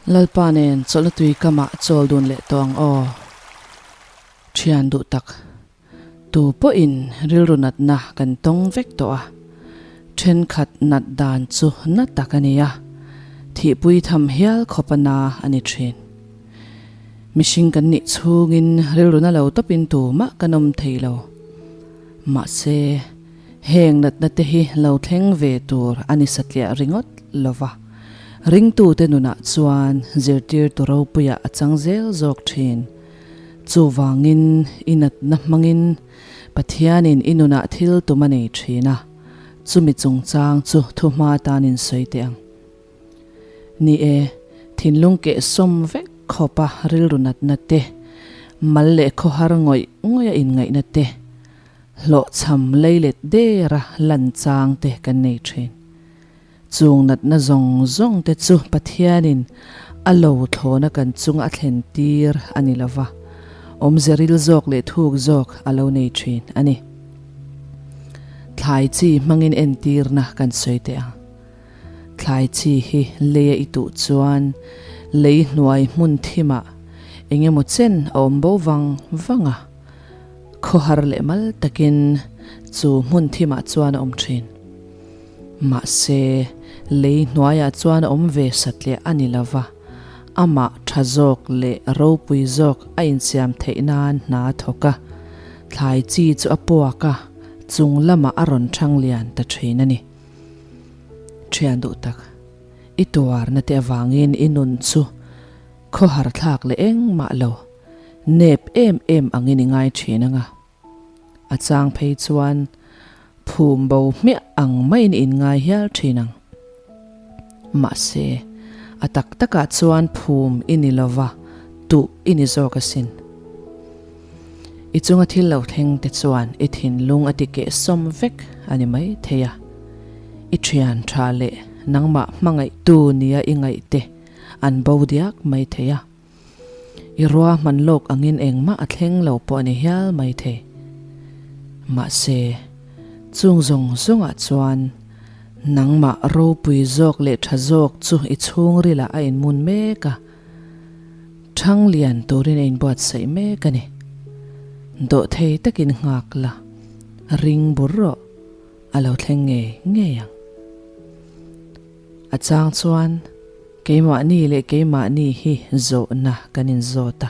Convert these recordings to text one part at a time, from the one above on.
Lalpa nen chawlhna tui kamah chawl dun leh tawh ang aw. Thian duh tak, tu pawhin rilru natna kan tawng vek tawh a, thenkhat nat dan chu na tak a ni a, thihpui tham hial khawp a na a ni thin. Mihring kan nih chhungin rilru na lo tawpin tumah kan awm thei lo. Mahse, heng natna te hi lo thleng ve tur a ni satliah ringawt lo va, ringtute nunah chuan zirtirtu ropuiah a chang zel zawk thin. Chuvangin i natna hmangin Pathianin i nunah thil tum a nei thin a, chumi chungchang chu thuhma tanin sawi teh ang. Ni e, thinlung keh sawm vek khawpa rilru natna te, mal leh khawhar ngawih ngawih a inngaihna te, hlawhchham leilet dera lan chang te kan nei thin. Chung natna zawng zawng te chu Pathianin a lo thlawna kan chunga a thlen tir a ni lova, awmze ril zawk leh thuk zawk a lo nei thin a ni. Thlai chi hmangin entirna kan sawi teh ang. Thlai chi hi lei a i tuh chuan lei hnuai hmun thimah eng emaw chen a awm bo vang vang a, khawhar leh mal takin chu hmun thimah chuan a awm thin. Mahse, lei hnuaiah chuan a awm ve satliah a ni lo va, amah tha zawk leh ropui zawk a insiam theih nan hna a thawk a, thlai chi chu a puak a, chung lamah a rawn thang lian ta thin a ni. Thian duh tak, i tuarna te avangin i nun chu khawhar thlak leh engmah lo, nep em em angin i ngai thin anga. A chang phei chuan phum bo hmiah ang maiin i inngai hial thin ang. Mahse, a tak takah chuan phum i ni lova, tuh i ni zawk asin. I chunga thil lo thleng te chuan i thinlung a ti kehsawm vek a ni mai thei a. I thian tha leh nangmah hmangaihtu nia i ngaih te an bo diak mai thei a. I ruahman lawk angin engmah a thleng lo pawh a ni hial mai thei. Mahse, chung zawng zawngah chuan nangmah ropui zawk leh tha zawk chu i chhungrilah a inmun mek a. Thang lian turin a inbuatsaih mek a ni. Dawhthei takin nghak la, ring bur rawh, a lo thleng ngei ngei ang. A chang chuan keimahni leh keimahni hi zawhna kan inzawt a.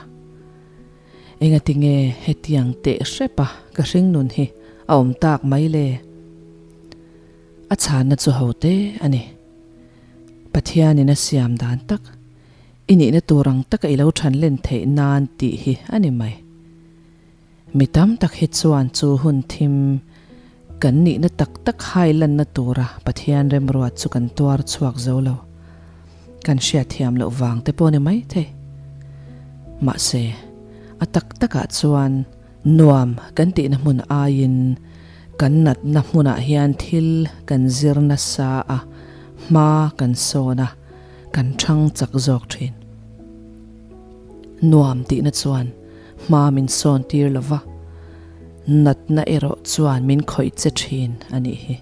Engatinge hetiang teh hrepa ka hringnun hi a awm tak mai le? A chhanna chu ho te a ni. Pathianin a siam dan tak. I nihna tur ang taka i lo than len theih nan tih hi a ni mai. Mi tam tak hi chuan chu hun thim kan nihna tak tak hai lanna tura Pathian remruat chu kan tuar chhuak zo lo. Kan hriatthiam loh vang te pawh a ni mai thei. Mahse, a tak takah chuan nuam kan tihna hmun aiin kan natna hmunah hian thil kan zir nasa a, hma kan sawn a. Kan thang chak zawk thin. Nuam tihna chuan hma min sawn tir lo va, natna erawh chuan min khawih che thin a nih hi.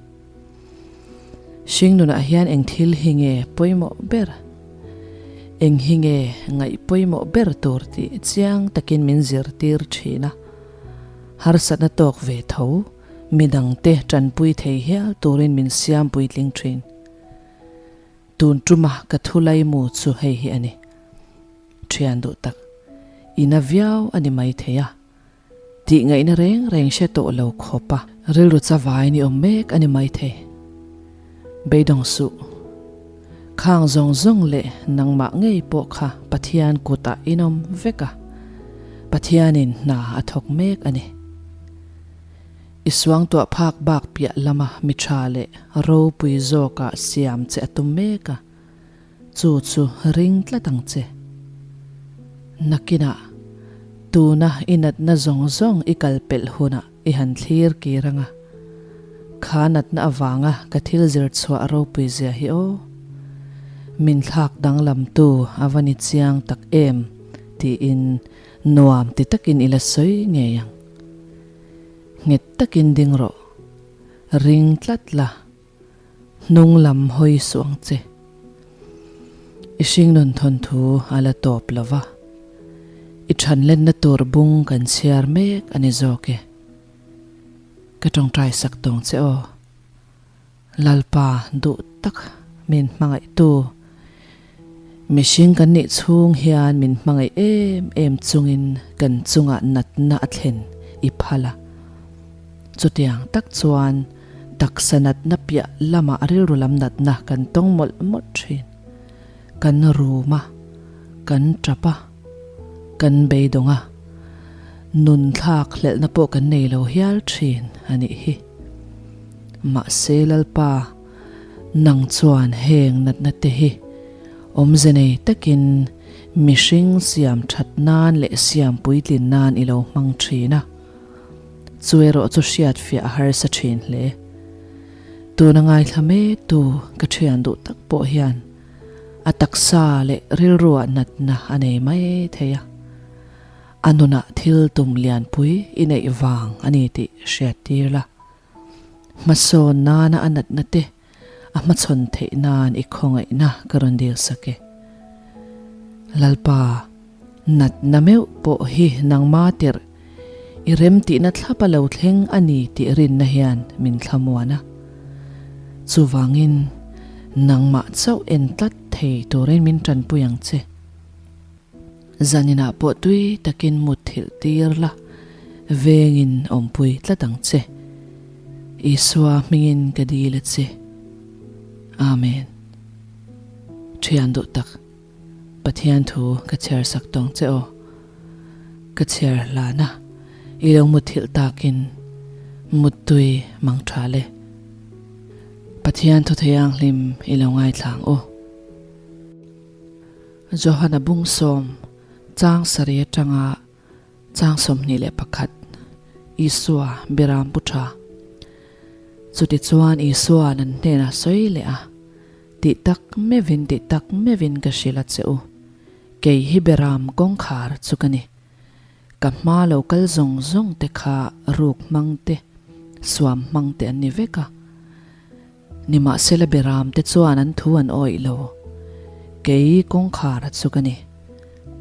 Hringnunah hian eng thil hi nge pawimawh ber? Eng hi nge ngaih pawimawh ber tur tih chiang takin min zirtir thin a. Harsatna tawk ve tho, midangte tanpui thei hial turin min siam puitling thin. Tun tuma ka thu laimu chu hei hi a ni. Thian duh tak, i na viau a ni mai thei a. Tih ngaihna reng reng hre tawh lo khawp a. Rilru chavai ni awm mek a ni mai thei. Beidawng suh. Khang zawng zawng leh nangmah ngei pawh kha Pathian kutah inawm vek a. Pathianin hna a thawk mek a ni. I suangtuah phak bak piah lama mi tha leh ropui zawkah siam che a tum mek a, chu chu ring tlat ang che. Nakinah, tuna i natna zawng zawng i kal pelh hunah i han thlir kir ang a, kha natna avanga ka thil zir chhuah ropui zia hi aw. Min thlak danglamtu a va ni chiang tak em tiin nuam ti takin i la sawi ngei ang. Nghet takin ding rawh. Ring tlat la. Hnung lam hawi suh ang che. I hringnun thawnthu a la tawp lo va, i thanlenna tur bung kan chhiar mek a ni zawk e. Ka tawngtai sak tawng che aw. Lalpa duh tak min hmangaihtu, mihring kan nih chhung hian min hmangaih em em chungin kan chungah natna a thlen i phal a. Chutiang tak chuan taksa natna piah lamah rilru lam natna kan tawng mawlh mawlh thin. Kan rum a, kan tap a, kan beidawng a, nun thlak hlelhna pawh kan nei lo hial thin a nih hi. Mahse Lalpa, nang chuan heng natna te hi awmze nei takin mihring siam that nan leh siam puitlin nan i lo hmang thin a. Chu erawh chu hriat fiah a harsa thin hle. Tuna ngaithla mek tu ka thian duh tak pawh hian a taksa leh rilruah natna a nei mai thei a, a nunah thil tum lianpui i neih vang a ni tih hriat tir la. Hmasawn nana a natna te a hmachhawn theih nan i khawngaihna ka rawn dil sak e. Lalpa, natna meuh pawh hi nangma tirh i remtihna thlap a lo thleng a ni tih rinna hian min thlamuan a. Chuvangin, nangmah chauh en tlat thei turin min tanpui ang che. Zaninah pawh tui takin mutthilh tir la, vengin awmpui tlat ang che. Isua hmingin ka dil a che. Amen. Thian duh tak, Pathian thu ka chhiar sak tawng che aw. Ka chhiar hlana i lo mutthilh takin muttui mang tha le. Pathian thu thianghlim i lo ngaithlang u. Johana bung sawm chang sarih atanga chang 21, Isua Biram pu tha. Chutichuan Isua'n an hnenah sawi leh a, Tih tak meuhin, tih tak meuhin ka hrilh a che u, kei hi Biram kawngkhar chu ka ni. Ka hma lo kal zawng zawng te kha ruk hmang te, suam hmang te an ni vek a. Nimahsela Beram te chuan an thu an awih lo. Kei kawngkhar chu ka ni.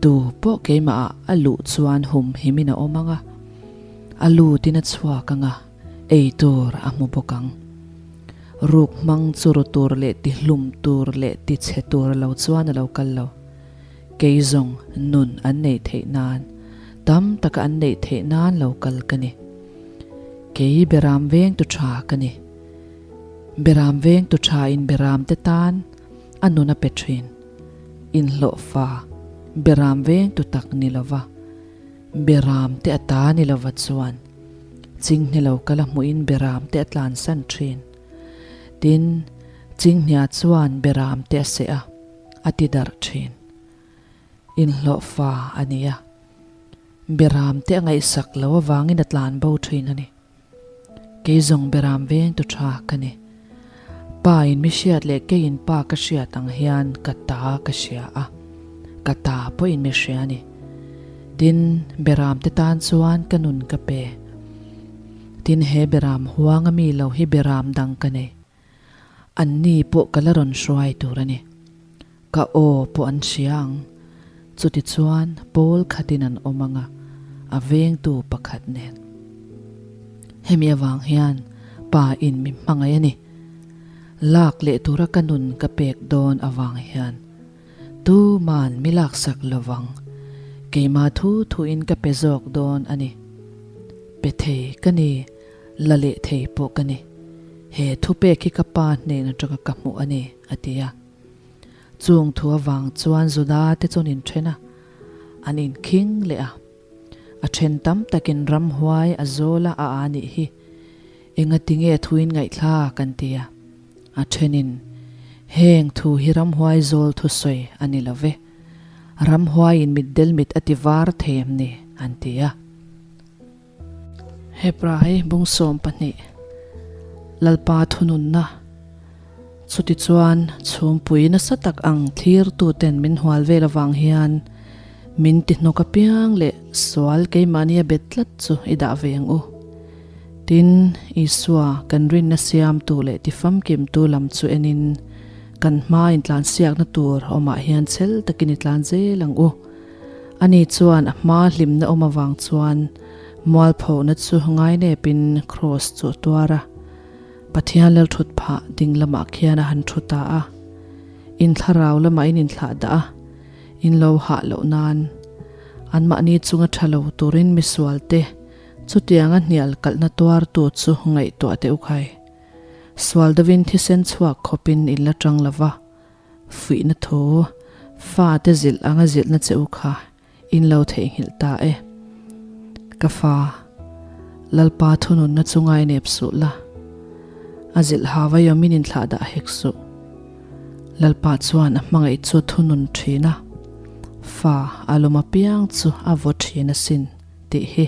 Tu pawh keimah ah a luh chuan hum himin a awm ang a, a lutin a chhuak ang a, ei tur a hmu bawk ang. Ruk hmang chu ru tur leh ti hlum tur leh ti chhe tur lo chuan a lo kal lo. Kei zawng nun an neih theih nan, tam taka an neih theih nan lo kal ka ni. Kei Beram vengtu tha ka ni. Beram vengtu tha in beram te tan a nun a pe thin. Inhlawhfa beram vengtu tak ni lova, beram te a ta ni lova chuan chinghne lo kal a hmuhin beram te a tlansan thin. Tin, chinghnia chuan beram te a seh a, a ti darh thin. Inhlawhfa a ni a, beram te a ngaihsak lo avangin a tlan bo thin a ni. Kei zawng beram veng tu tha ka ni. Pa in mi hriat leh kei in pa ka hriat ang hian ka ta ka hria a, ka ta pawh in mi hria a ni. Tin, beram te tan chuan ka nun ka pe. Tin, he beram huang a mi lo hi beram dang ka nei. Anni pawh ka la rawn hruai tur a ni. Ka aw pawh an hria ang. Chutichuan pawl khatin an awm ang a, a vengtu pakhat nen. Hemi avang hian pa in mi hmangaih a ni. Lak leh tura ka nun ka pek dawn avang hian tuman mi laksak lovang, keimah thu thuin ka pe zawk dawn a ni. Pe thei ka ni. La leh thei pawh ka ni. He thupek hi ka pa hnen atanga ka hmuh a ni, a ti a. Chung thu avang chuan Juda te chuan inthen a, an inkhing leh a. A then tam takin ramhuai a zawl a a a nih hi. Engatinge thuin ngaihthlak an ti a. A thenin, Heng thu hi ramhuai zawl thusawi a ni lo ve. Ramhuaiin mitdel mit a ti var thei em ni? an ti a. Hebrai bung 12 Lalpa thununna Chutichuan chhumpui nasa tak ang thlirtuten min hual vel avang hian min ti hnawk apiang leh sual keimahnia bet tlat chu i dah ve ang u. Tin, Isua kan rinna siamtu leh tifamkimtu lam chu enin. Kan hma intlansiakna tur awmah hian chhel takin i tlan zel ang u. Ani chuan a hma hlimna awm avang chuan mualphona chu ngainepin kraws chu a tuar a. Pathian lalthut phah ding lamah khian a han thu ta a. In thlarau lamah in inthlah dah a, in lo hah loh nan. Anmahni chunga tha lo turin misualte chutianga hnial kalhna tuartu chu ngaihtuah teh u khai. Sual deuhin thisen chhuak khawpin in la tang lo va, fuihna thu fate zilh anga zilhna che u kha in lo theihnghilh ta e. Ka fa, Lalpa thununna chu ngainep suh la, a zilh ha vaiawmin in thlah dah hek suh. Lalpa chuan a hmangaih chu thunun thin a, fa a lawm apiang chu a vaw thin asin tih hi.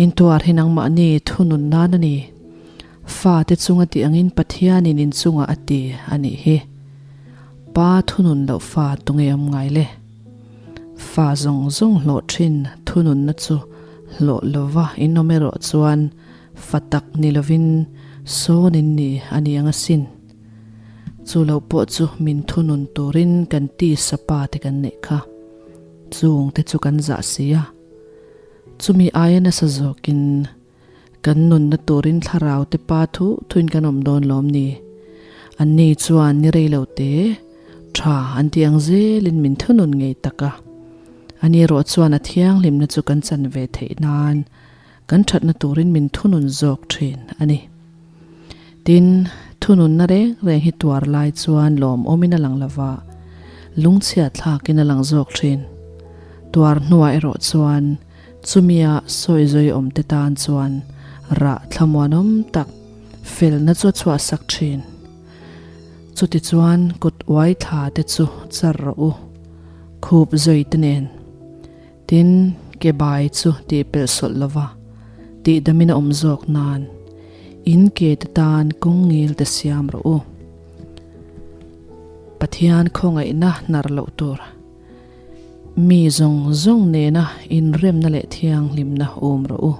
Intuar hi nangmahni thunun nan a ni. Fate chunga tih angin Pathianin inchungah a ti a nih hi. Pa thunun loh fa tunge awm ngai le? Fa zawng zawng hlawh thin thununna chu hlawh lova in awm erawh chuan fa tak ni lovin sawn in ni a ni ang asin. Chu lo pawh chu min thunun turin kan tisa pa te kan neih kha. Chung te chu kan zah si a. Chumi aia nasa zawkin kan nunna turin thlarau te pa thu thuin kan awm dawn lawm ni? Anni chuan ni rei lo te, tha an ti ang zelin min thunun ngei tak a. Ani erawh chuan a thianghlimna chu kan chan ve theih nan kan thatna turin min thunun zawk thin a ni. Tin, thununna reng reng hi tuar lai chuan lawmawmin a lang lova, lungchhiat thlakin a lang zawk thin. Tuar hnuah erawh chuan chumia sawi zawi awmte tan chuan rah thlamuanawm tak felna chu a chhuahsak thin. Chutichuan kut uai thla te chu char rawh u, khup zawi te nen. Tin, ke bai chu tih pelh sawlh lova tihdamin a awm zawk nan in ke te tan kawng ngil te siam rawh u. Pathian khawngaihna hnar loh tur mi zawng zawng nena inremna leh thianghlimna awm rawh u.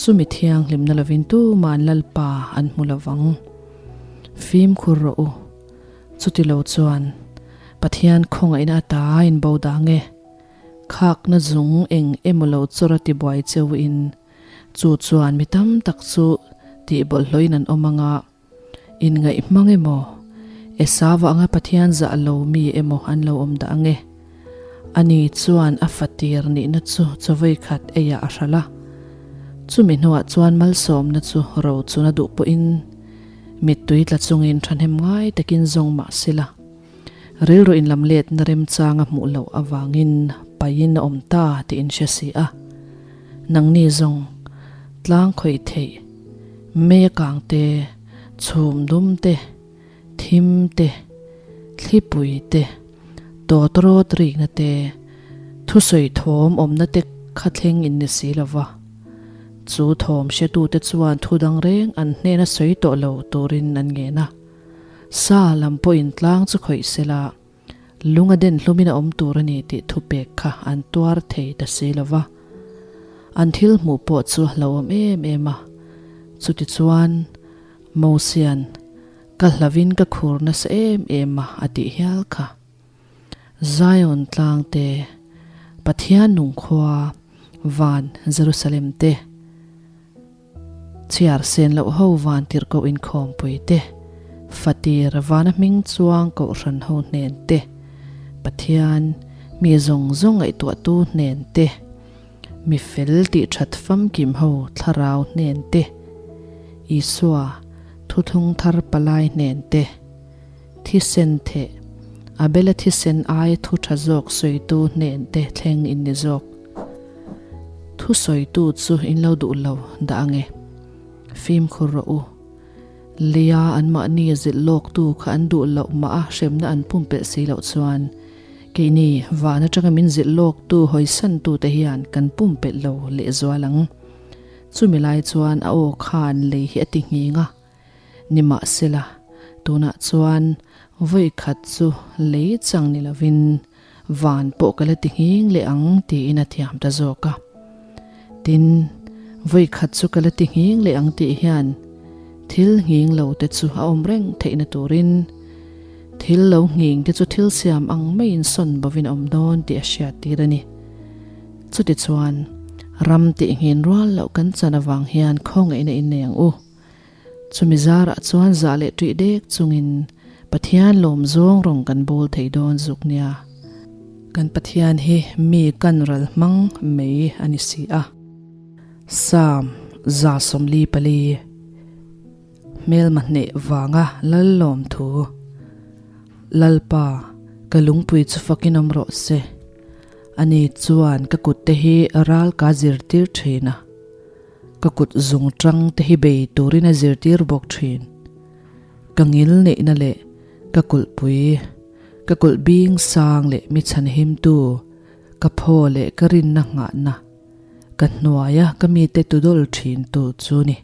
Chumi thianghlimna lovin tuman Lalpa an hmu lovang. Fimkhur rawh u. Chuti lo chuan Pathian khawngaihna ata in bo dang e. Khakna zung eng emaw lo chawr a ti buai cheu in chu chuan mi tam tak chu tih bawlhhlawhin an awm anga in ngaih hmang emaw Esau anga Pathian zah lo mi emaw an lo awm dah ang e. Ani chuan a fatir nihna chu chawei khat eiah a hralh a. Chumi hnuah chuan malsawmna chu ro chuna duh pawhin Mittui tla chungin thahnem ngai takin zawng mah sela, rilru inlam letna remchanga hmuh loh avangin paihin a awm ta tih in hre si a. Nangni zawng, tlang khawih theih, mei a kang te, chhum dum te, thim te, thlipui te, tawtrawt rikna te, thusawi thawm awmna te kha thleng in ni si lova. Chu thawm hretute chuan thu dang reng an hnena sawi tawh lo turin an ngen a. Sa lam pawhin tlang chu khawih sela, lung a den hlumin a awm tur a ni tih thupek kha an tuar thei ta si lo va. An thil hmuh pawh chu a hlauhawm em em a. Chutichuan, Mosian, Ka hlavin ka khur nasa em em a, a tih hial kha. Zion tlang te, Pathian nung khua, van Jerusalem te, chhiar sen loh ho van tirhkoh inkhawmpui te, fatir vana hming chuang kohhran ho hnen te, Pathian mi zawng zawng ngaihtuahtu hnen te, mi fel tih that famkim ho thlarau hnen te, Isua thuthlung thar palai hnen te, Thisen theh, Abela thisen aia thu tha zawk sawitu hnen te thleng in ni zawk. Thu sawitu chu in lo duh lo dah ange. Fimkhur rawh u. Lia anmahni zilh lawktu kha an duh loh mah a hremna an pumpelh si loh chuan keini van atanga min zilh lawktu hawisantu te hian kan pumpelh lo lehzual ang. Chumi lai chuan a aw khan lei hi a ti nghing a. Nimahsela, tunah chuan vawi khat chu lei chang ni lovin van pawh ka la ti nghing leh ang tiin a thiam ta zawk a. Tin, vawi khat chu ka la ti nghing leh ang tih hian thil nghing lo te chu a awm reng theihna turin Thil lo nghing te chu thil siam ang maiin sawn bovin a awm dawn tih a hriattir a ni. Chutichuan, ram tih nghin rual loh kan chan avang hian khawngaihna innei ang u. Chumi zarah chuan zah leh ṭih dek chungin Pathian lawm zawng rawng kan bawl thei dawn zuk nia. Kan Pathian hi mi kan ral hmang mai a ni si a. Psalm 144. Hmelma hneh vanga lal lawm thu. Lalpa, ka lungpui chu fakin awm rawh se. Ani chuan ka kutte hi ral ka zirtir thin a. Ka kut zung tang te hi bei turin a zirtir bawk thin. Ka ngil neihna leh ka kulhpui, ka kulh bing sang leh mi chhanhimtu, ka phaw leh ka rinna nghahna, ka hnuaia ka mite tudawl thintu chu ni.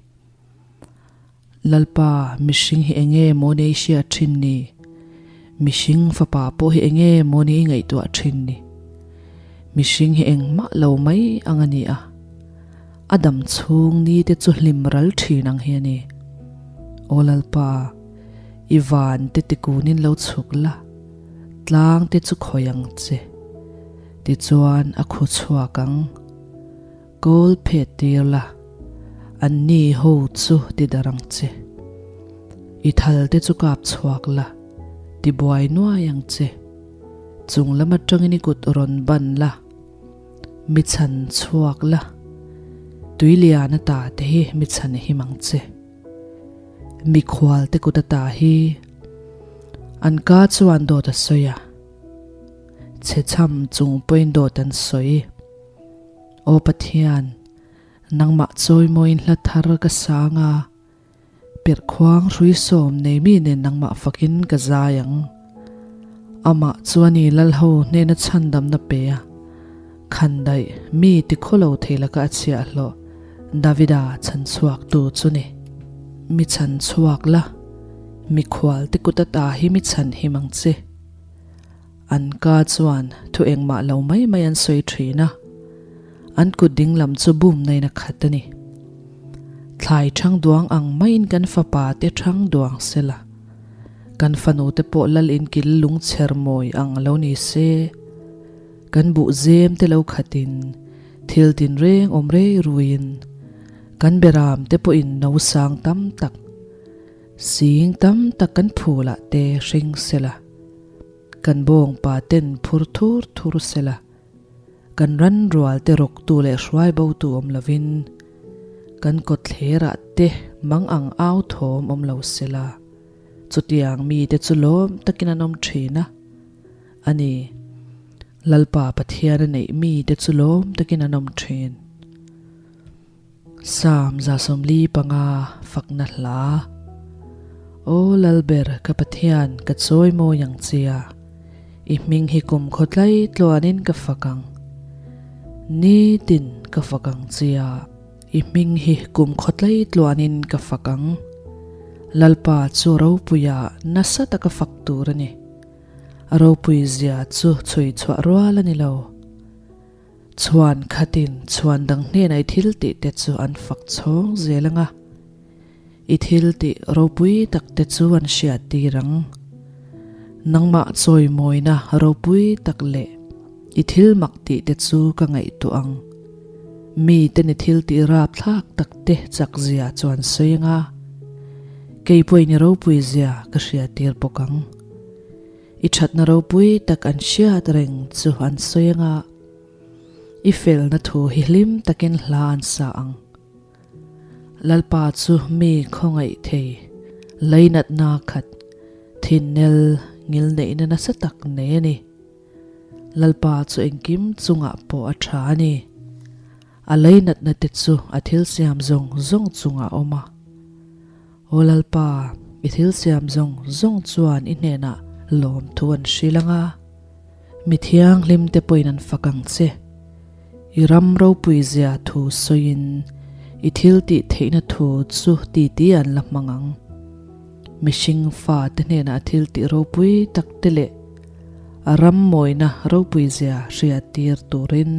Lalpa, mihring hi enge maw ni i hriat thin ni? Mihring fapa pawh hi enge maw ni i ngaihtuah thin ni? Mihring hi engmah lo mai ang a ni a, a dam chhung ni te chu hlim ral thin ang hi a ni. Aw Lalpa, i van te tikunin lo chhuk la, tlang te chu khawi ang che. Tichuan a khu chhuak ang. Kawl phet tir la, an ni ho chu ti darh ang che. I thal te chu kap chhuak la, ti buai nuai ang che. Chung lam atangin i kut rawn ban la, mi chhan chhuak la, tui lian ata te hi mi chhan him ang che. Mikhual te kut ata hi an ka chuan dawt a sawi a, chhechham chung pawhin dawt an sawi. Aw Pathian, nangmah chawimawiin hla thar ka sang a, perhkhuang hrui sawm nei mi nen nangmah fakin ka zai ang. Amah chu a ni Lalho hnena chhandamna pe a, khandaih mi tikhawlo thei laka a chhiahhlawh Davida chhanchhuaktu chu ni. Mi chhanchhuak la, mikhual te kut ata hi mi chhanhim ang che. An ka chuan thu engmah lo mai mai an sawi thin a, an kut ding lam chu bum nain a khat a ni. Thlai thang duang ang maiin kan fapa te thang duang se la, kan fanu te pawh lal inkil lungchher mawi ang lo ni se, kan buh zem te lo khatin thil tinreng awm rei ruiin kan beram te pawhin no sang tam tak, sing tam tak kan phulah te hring se la. Kan bawngpa ten phur thur thur sela, kan ran rual te rawktu leh hruai botu awm lovin, kan kawtthlerah te mang ang au thawm awm lo sela, chutiang mite chu lawm takin an awm thin a, a ni, Lalpa Pathian a neih mite chu lawm takin an awm thin. Psalm 145 Fakna Hla Aw Lalber ka Pathian ka chawi mawi ang chia, I hming hi kum khawtlai tluanin ka fak ang. Nitin ka fak ang chia, I hming hi kum khawtlai tluanin ka fak ang. Lalpa chu ropuia nasa taka fak tur a ni, A ropui zia chu chhui chhuah rual a ni lo. Chhuan khatin chhuan dang hnenah i thil tih te chu an fak chhawng zel ang a, i thil tih ropui tak te chu an hriat tir ang. Nangmah chawimawina ropui tak leh i thil mak tih te chu ka ngaihtuah ang. Miten i thil tih rapthlak tak te chak zia chu an sawi ang a, kei pawhin i ropui zia ka hriat tir bawk ang. I thatna ropui tak an hriat reng chu an sawi anga, i felna thu hi hlim takin hla an sa ang. Lalpa chu mi khawngaih thei, leinatna khat, thinnel ngilneihna nasa tak nei a ni. Lalpa chu engkim chungah pawh a tha a ni. A leinatna te chu a thil siam zawng zawng chungah a awm a. Aw Lalpa, i thil siam zawng zawng chuan i hnenah lawmthu an hrilh ang a, mi thianghlim te pawhin an fak ang che. I ram ropui zia thu sawiin i thil tih theihna thu chu titi an la hmang ang. Mihring fate hnenah a thil tih ropui tak te leh a ram mawina ropui zia hriattir turin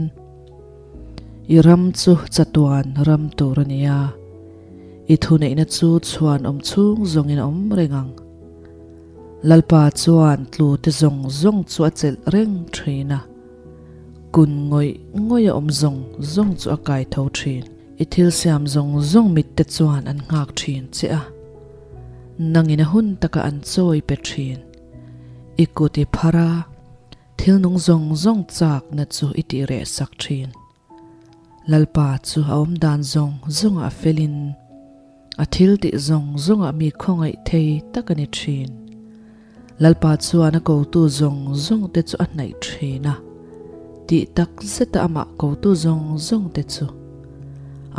I ram chu chatuan ram tur a ni a, i thuneihna chu chhuan awm chhung zawngin a awm reng ang. Lalpa chuan tlu te zawng zawng chu a chelh reng thin a, kun ngawih ngawih a awm zawng zawng chu a kai tho thin. I thil siam zawng zawng mit te chuan an nghak thin che a, nangin a hun taka an chawi pe thin. I kut i phar a, thil nung zawng zawng chakna chu i tih reh sak thin. Lalpa chu a awm dan zawng zawngah a felin a thil tih zawng zawngah mi khawngaih thei tak a ni thin. Lalpa chuan a kotu zawng zawng te chu a hnaih thin a, tih tak zeta amah kotu zawng zawng te chu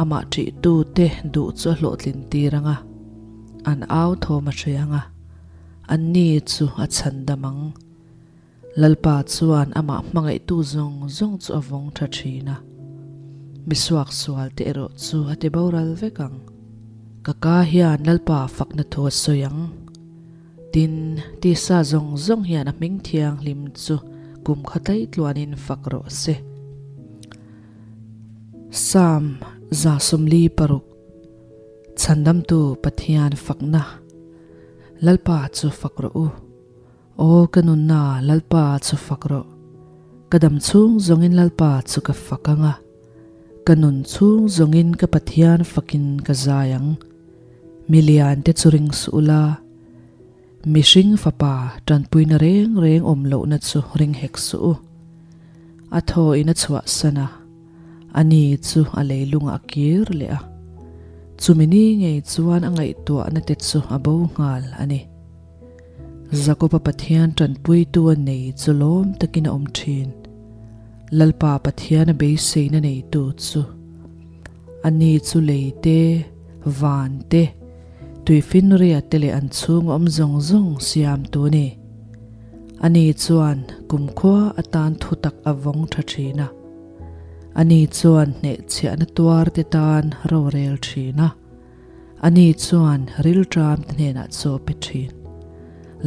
amah ṭihtu te duh chu a hlawhtlin tir ang a, an au thawm a hre ang a, anni chu a chhandam ang. Lalpa chuan amah hmangaihtu zawng zawng chu a vawng tha thin a, mi suaksual te erawh chu a ti boral vek ang. Ka ka hian Lalpa fakna thu a sawi ang. Tin, tisa zawng zawng hian a hming thianghlim chu kum kha tlaitluanin fak rawh se. Psalm 46, Chhandamtu Pathian fakna, Lalpa chu fak rawh u. Aw ka nunna Lalpa chu fak rawh. Ka dam chhung zawngin Lalpa chu ka fak ang a, ka nun chhung zawngin ka Pathian fakin ka zai ang. Mi lian te chu ring suh ula, mihring fapa tanpuina reng reng awm lohna chu ring hek suh u. A thaw in a chhuahsan a, a ni chu a leilungah a kir leh a, chumi ni ngei chuan a ngaihtuahna te chu a bo nghal a ni. Jakoba Pathian tanpuitu a nei chu lawm takin a awm thin. Lalpa Pathian a beiseina neitu chu a ni chu lei te, van te, tuifinria te leh an chhung awm zawng zawng siamtu a ni. A ni chuan kumkhua atan thutak a vawng tha thin a. A ni chuan hnehchhiahna tuar te tan rorel thin a. Ani chuan rilṭam te hnenah chaw pe ṭhin.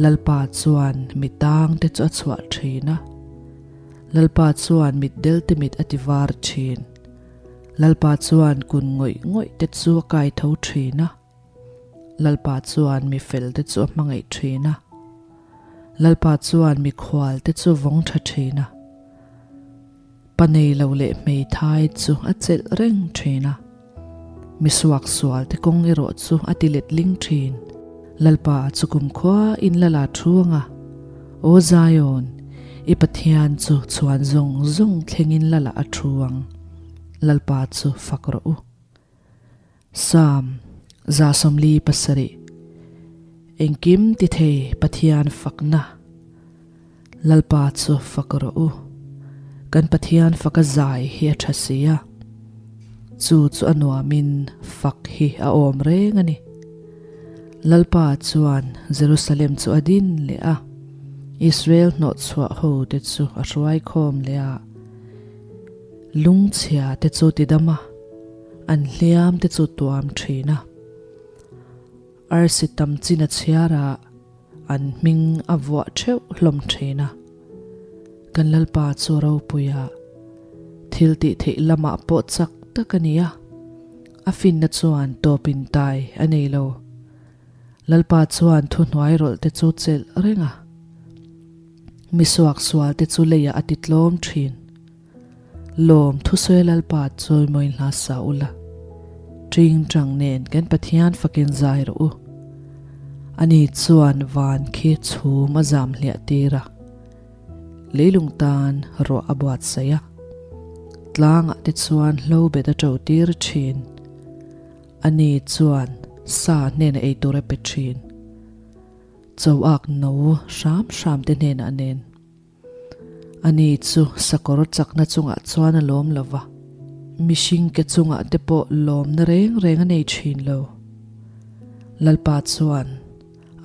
Lalpa chuan mi tang te chu a chhuah ṭhin a. Lalpa chuan mitdel te mit a ti var ṭhin. Lalpa chuan kun ngawih ngawih te chu a kai tho ṭhin a. Lalpa chuan mi fel te chu a hmangaih ṭhin a. Lalpa chuan mikhual te chu vawng ṭha ṭhin a. Pa nei lo leh hmeithai chu a chelh reng thin a, mi suaksual te kawng erawh chu a ti let ling thin. Lalpa chu kumkhua in la la thu ang a, Aw Zion, i Pathian chu chhuan zawng zawng thlengin la la a thu ang. Lalpa chu fak rawh u. Psalm 47 Engkim ti thei Pathian fakna Lalpa chu fak rawh u. Kan Pathian faka zai hi a tha si a, chu chu a nuamin fak hi a awm reng a ni. Lalpa chuan Jerusalem chu a din leh a, Israel hnawhchhuah ho te chu a hruai khawm leh a, lungchhia te chu tidam a, an hliam te chu tuam thin a. Arsi tam chin a chhiar a, an hming a vuah theuh hlawm thin a. Kan Lalpa chu ropui a, thil tih theih lamah pawh chak tak a ni a, a finna chuan tawp in tai a nei lo. Lalpa chuan thuhnuai rawlh te chu chelh reng a, mi suaksual te chu leiah a ti tlawm thin. Lawm thusawi Lalpa chawimawi hla sa ula, ṭing ṭang nen kan Pathian fakin zai rawh u. Ani chuan van khi chhum a zam hliah tir a, leilung tan ruah a buatsaih a, tlangah te chuan hlo bet a ṭo tir ṭhin. Ani chuan sa hnenah ei tur a pe ṭhin, choak no hram hram te hnenah nen. Ani chu sakawr chakna chungah chuan a lawm lo va, mihring ke chungah te pawh lawmna reng reng a nei thin lo. Lalpa chuan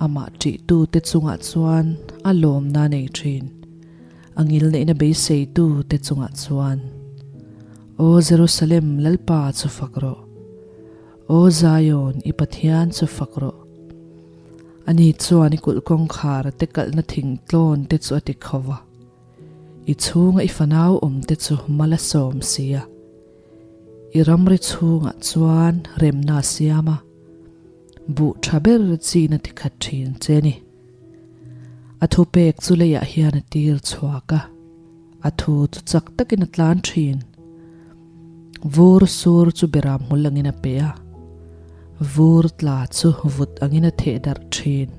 amah ṭihtute chungah chuan a lawmna a nei thin, a ngilneihna beiseitute chungah chuan. Aw Jerusalem, Lalpa chu fak rawh! Aw Zion, i Pathian chu fak rawh! Ani chuan i kulh kawngkhar te kalhna thingtlawn te chu a ti kho va, i chhunga i fanau awm te chu mal a sawm si a. I ramri chhungah chuan remna a siam a, buh tha ber chin a ti khat thin che ni. A thupek chu leiah hian a tir chhuak a, a thu chu chak takin a tlan thin. Vur sur chu beram hmul angin a pe a, vur tla chu vut angin a theh darh thin.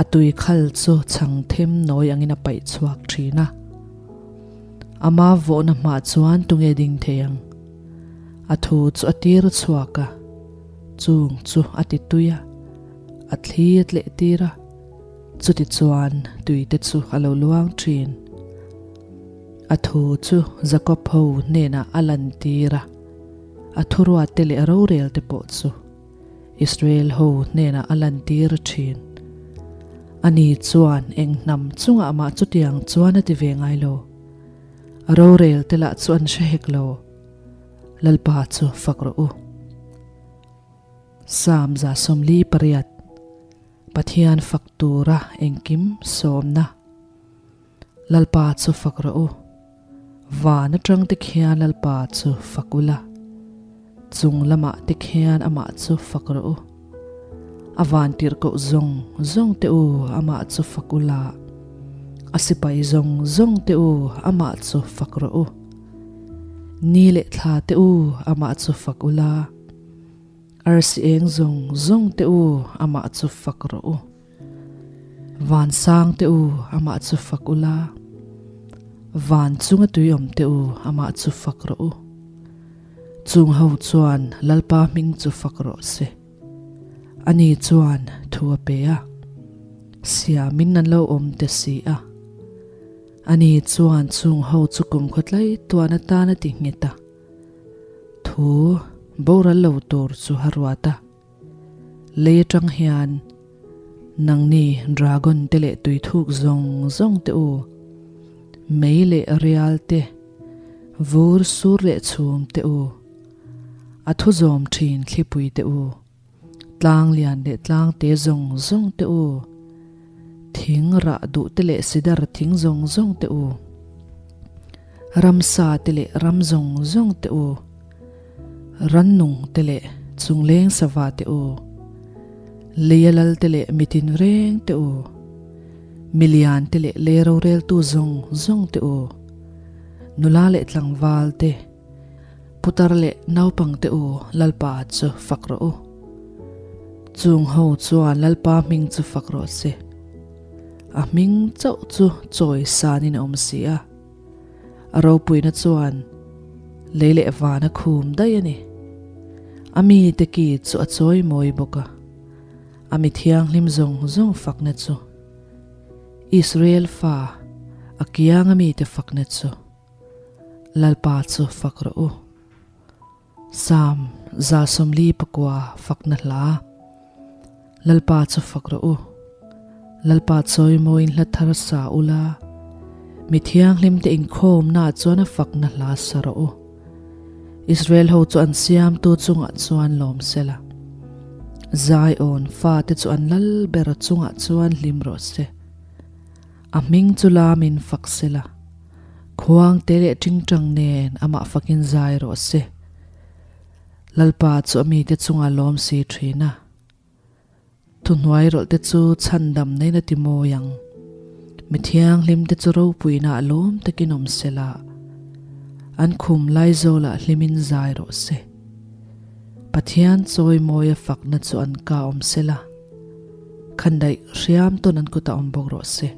A tui khal chu chhang them nawi angin a paih chhuak thin a. Ama vawhna hmah chuan tunge ding thei ang? A thu chu a tir chhuak a, chung chu a ti tui a, a thli a tleh tir a, chuti chuan tui te chu a lo luang thin. A thu chu Jakob ho hnenah a lan tir a, a thuruat te leh a rorel te pawh chu Israel ho hnenah a lan tir thin. Ani chuan eng hnam chungah mah chutiang chuan a ti ve ngai lo. A rorel te lah chu an hre hek lo. Lalpa chu fak rawh u. Psalm 148 Pathian fak tura engkim sawmna. Lalpa chu fak rawh u. Van atang te khian Lalpa chu fak ula. Chung lamah te khian amah chu fak rawh u. A van tirhkoh zawng zawng te u amah chu fak ula. A sipai zawng zawng te u amah chu fak rawh u. Ni leh thla te u amah chu fak ula. Arsi eng zawng zawng te u amah chu fak rawh u. Vansang te u amah chu fak ula. Van chunga tui awm te u amah chu fak rawh u. Chung ho chuan Lalpa hming chu fak rawh se. Ani chuan thu a pe a, siamin an lo awm te si a. Ani chuan chung ho chu kum khawtlai tuan atan a ti nghet a. Thu boral lo tur chu a ruat a. Lei atang hian nangni dragon te leh tui thuk zawng zawng te u, mei leh rial te, vur sur leh chhum te u, a thu zawm thin thlipui te u, tlang lian leh tlang te zawng zawng te u, thing rah duh te leh sidar thing zawng zawng te u, ramsa te leh ram zawng zawng te u, Rannung te leh chungleng sava te u, leia lal te leh mitin reng te u, milian te leh lei roreltu zawng zawng te u, nula leh tlangval te, putar leh naupang te u Lalpa chu fak rawh u. Chung ho chuan Lalpa hming chu fak rawh se. A hming chauh chu chawi sanin a awm si a. A ropuina chuan lei leh van a khum daih a ni. A mite ki chu a chawi mawi bawk a, a mi thianghlim zawng zawng fakna chu, Israel fa a kianga mite fakna chu, Lalpa chu fak rawh u. Psalm 149 fakna hla. Lalpa chu fak rawh u. Lalpa chawimawiin hla thar sa ula, mi thianghlimte inkhawmnaah chuan a fakna hla sa rawh u. Israel ho chu an siamtu chungah chuan lawm sela, Zion fate chu an lal ber chungah chuan hlim rawh se. A hming chu lamin fak sela, khuangte leh tingtang nen amah fakin zai rawh se. Lalpa chu a mite chungah lawm si thin a. Thuhnuai rawlhte chu chhandam neiin a ti mawi ang. Mi thianghlimte chu ropuina a lawm takin awm sela, an khum laizawlah hlimin zai rawh se. Pathian chawimawia fakna chu an ka awm sela, khandaih hriam tawn an kutah awm bawk rawh se.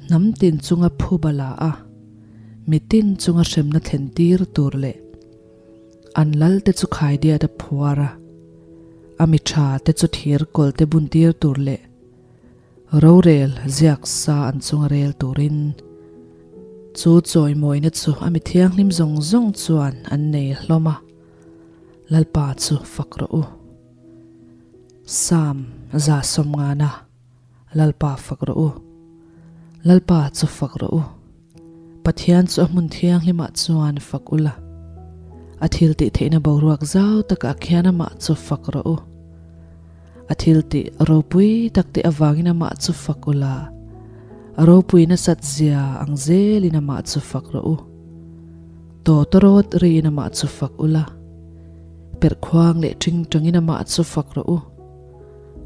Hnam tin chunga phuba la a, mitin chunga hremna thlen tir tur leh An lal te chu khaidiat a phuar a, a mi tha te chu thir kawl te bun tir tur leh rorel ziak sa an chunga rel turin chu chawimawina chu a mi thianghlim zawng zawng chuan an nei hlawm a, Lalpa chu fak rawh u. Psalm 150. Lalpa fak rawh u. Lalpa chu fak rawh u. Pathian chu a hmun thianghlimah chuan fak u la. A thil tih theihna boruak zau takah khian amah chu fak rawh u. A thil tih ropui tak te avangin amah chu fak u la. A ropui nasat zia ang zelin amah chu fak rawh u. Tawtawrawt riin amah chu fak u la. Perhkhuang leh tingtangin amah chu fak rawh u.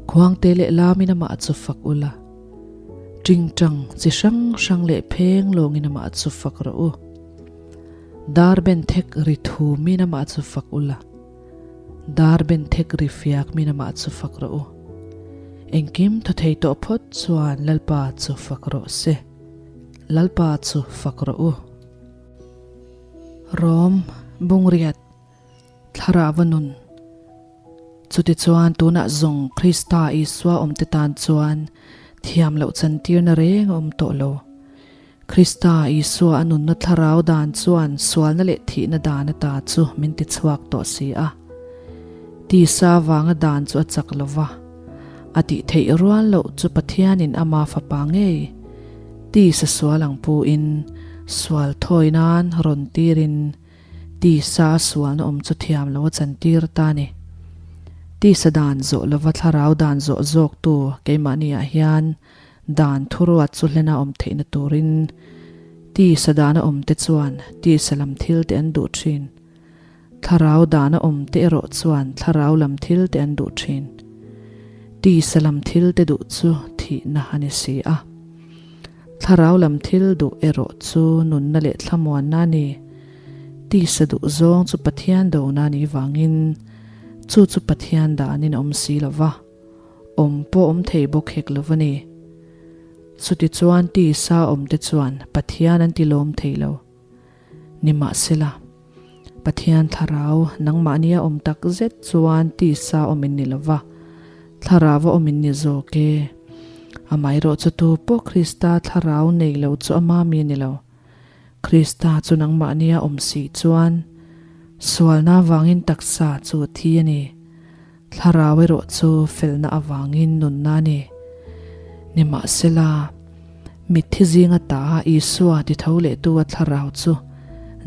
Khuangte leh lamin amah chu fak ula. Ṭingṭang chi hrang hrang leh pheng lawngin amah chu fak rawh u. Dar ben thek ri thumin amah chu fak u la. Dar ben thek ri fiak min amah chu fak rawh u. Engkim thaw thei tawh phawt chuan Lalpa chu fak rawh se. Lalpa chu fak rawh u. Rom, Bungriat, Thlarau a nun. Chutichuan tunah zawng Krista Isua awmte tan chuan thiam loh chantirna reng a awm tawh lo. Krista Isua a nunna thlarau dan chuan sualna leh thihna dan ata chu min ti chhuak tawh si a. Tisa vanga dan chu a chak lo va, a tih theih rual loh chu Pathianin ama fapa ngei tisa sual ang pu in sual thawi nan rawn tirin Tisa a sualna awm chu thiam lo a chantir ta a ni. Tisa dan zawh lova thlarau dan zawh zawktu keimahniah hian dan thuruat chu hlena awm theihna turin tisa dana awmte chuan tisa lam thil te an duh thin. Thlarau dana awmte erawh chuan thlarau lam thil te an duh thin. Tisa lam thil te duh chu thihna a ni si a. Thlarau lam thil duh erawh chu nunna leh thlamuanna a ni. Tisa duh zawng chu Pathian dona a nih vangin chu chu Pathian danin a awm si lo va, awm pawh awm thei bawk hek lo va ni. Chutichuan tisa awmte chuan Pathian an tilawm thei lo. Nimahsela, Pathian Thlarau nangmahnia awm tak zet chuan tisa awm in ni lo va, Thlarau a awm in ni zawk e. Amaherawhchu tu pawh Krista Thlarau nei lo chu ama mi a ni lo. Krista chu nangmahnia awm si chuan sualna avangin taksa chu a thi a ni. Thlarau erawh chu felna avangin nunna a ni. Nimahsela, mitthi zinga ta Isua ti tho lehtu a thlarau chu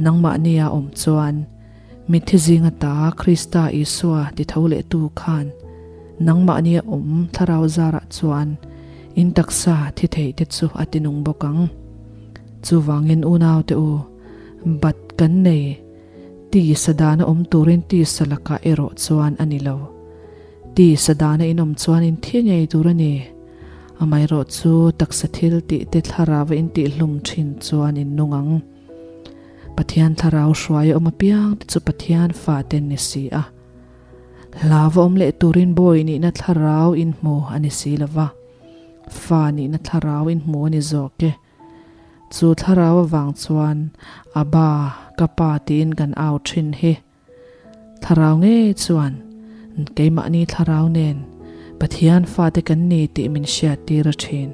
nangmahnia awm chuan, mitthi zinga ta Krista Isua ti tho lehtu khan nangmahnia awm thlarau zarah chuan in taksa thi thei te chu a tinung bawk ang. Chuvangin unaute u, bat kan nei. Tisa dana awm turin tisa lakah erawh chuan a ni lo. Tisa dana inawm chuan in thi ngei tur a ni. Amaherawh chu taksa thil tih te thlarau a intihhlum thin chuan in nung ang. Pathian thlarau hruai a awm apiang te chu Pathian fate an ni si a. Hlau a awm leh turin bawi nihna thlarau in hmu a ni si lo va, fa nihna thlarau in hmu a ni zawk e. Chu thlarau avang chuan Abba, ka pa tiin kan au thin hi. Thlarau ngei chuan keimahni thlarau nen Pathian fate kan ni tih min hriattir a thin.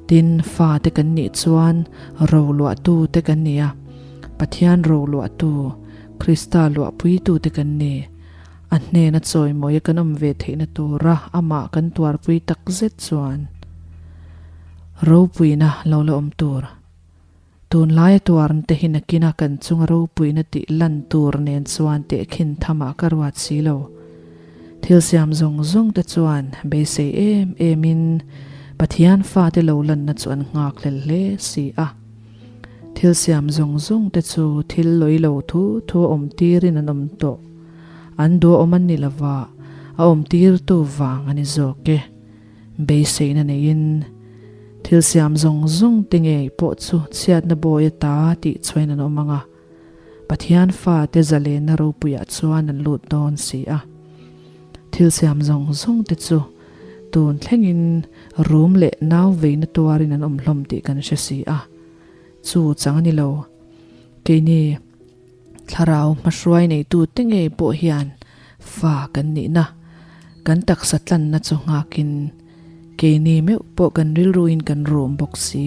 Tin, fate kan nih chuan roluahtu te kan ni a, Pathian roluahtu, Krista luahpuitu te kan ni. A hnena chawimawia kan awm ve theihna tura amah kan tuarpui takzet chuan ropuina lo la awm tur. Tunlaia tuarn te hi nakina kan chunga ropuina tih lan tur nen chuan tehkhin thamah ka ruat si lo. Thil siam zawng zawng te chuan beisei em emin Pathian fate lo lanna chu an nghak hlel hle si a. Thil siam zawng zawng te chu thil lawi lo thu thu a awm tirin an awm tawh. An duh a awm an ni lova, a awm tirtu vang a ni zawk e. Beiseina neiin thil siam zawng zawng te ngei pawh chu chhiatna bawi ata tih chhuain an awm ang a, Pathian fate zalenna ropuiah chuan an lut dawn si a. Thil siam zawng zawng te chu tun thlengin rum leh nau veina tuarin an awm hlawm tih kan hre si a. Chu chang a ni lo. Keini thlarau hmahruai neitu te ngei pawh hian fa kan nihna, kan taksa tlanna chu nghakin keini meuh pawh kan rilruin kan rum bawk si.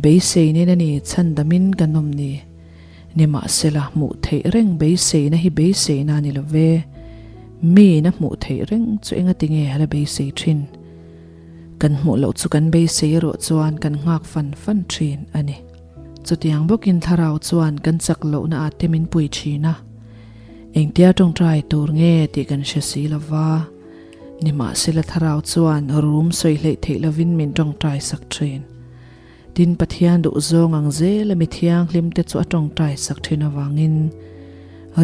Beisei nen a ni chhandamin kan awm ni. Nimahsela hmuh theih reng beiseina hi beiseina a ni lo ve. Miin a hmuh theih reng chu engatinge a la beisei thin? Kan hmuh loh chu kan beisei erawh chuan kan nghak fan fan thin a ni. Chutiang bawkin thlarau chuan kan chak lohna ah te min pui thin a. Engtia tawngtai tur nge tih kan hre si lo va. Nimahsela thlarau chuan rum sawi hleih theih lovin min tawngtai sak thin. Tin, Pathian duhzawng ang zela mi thianghlim te chu a tawngtai sak thin avangin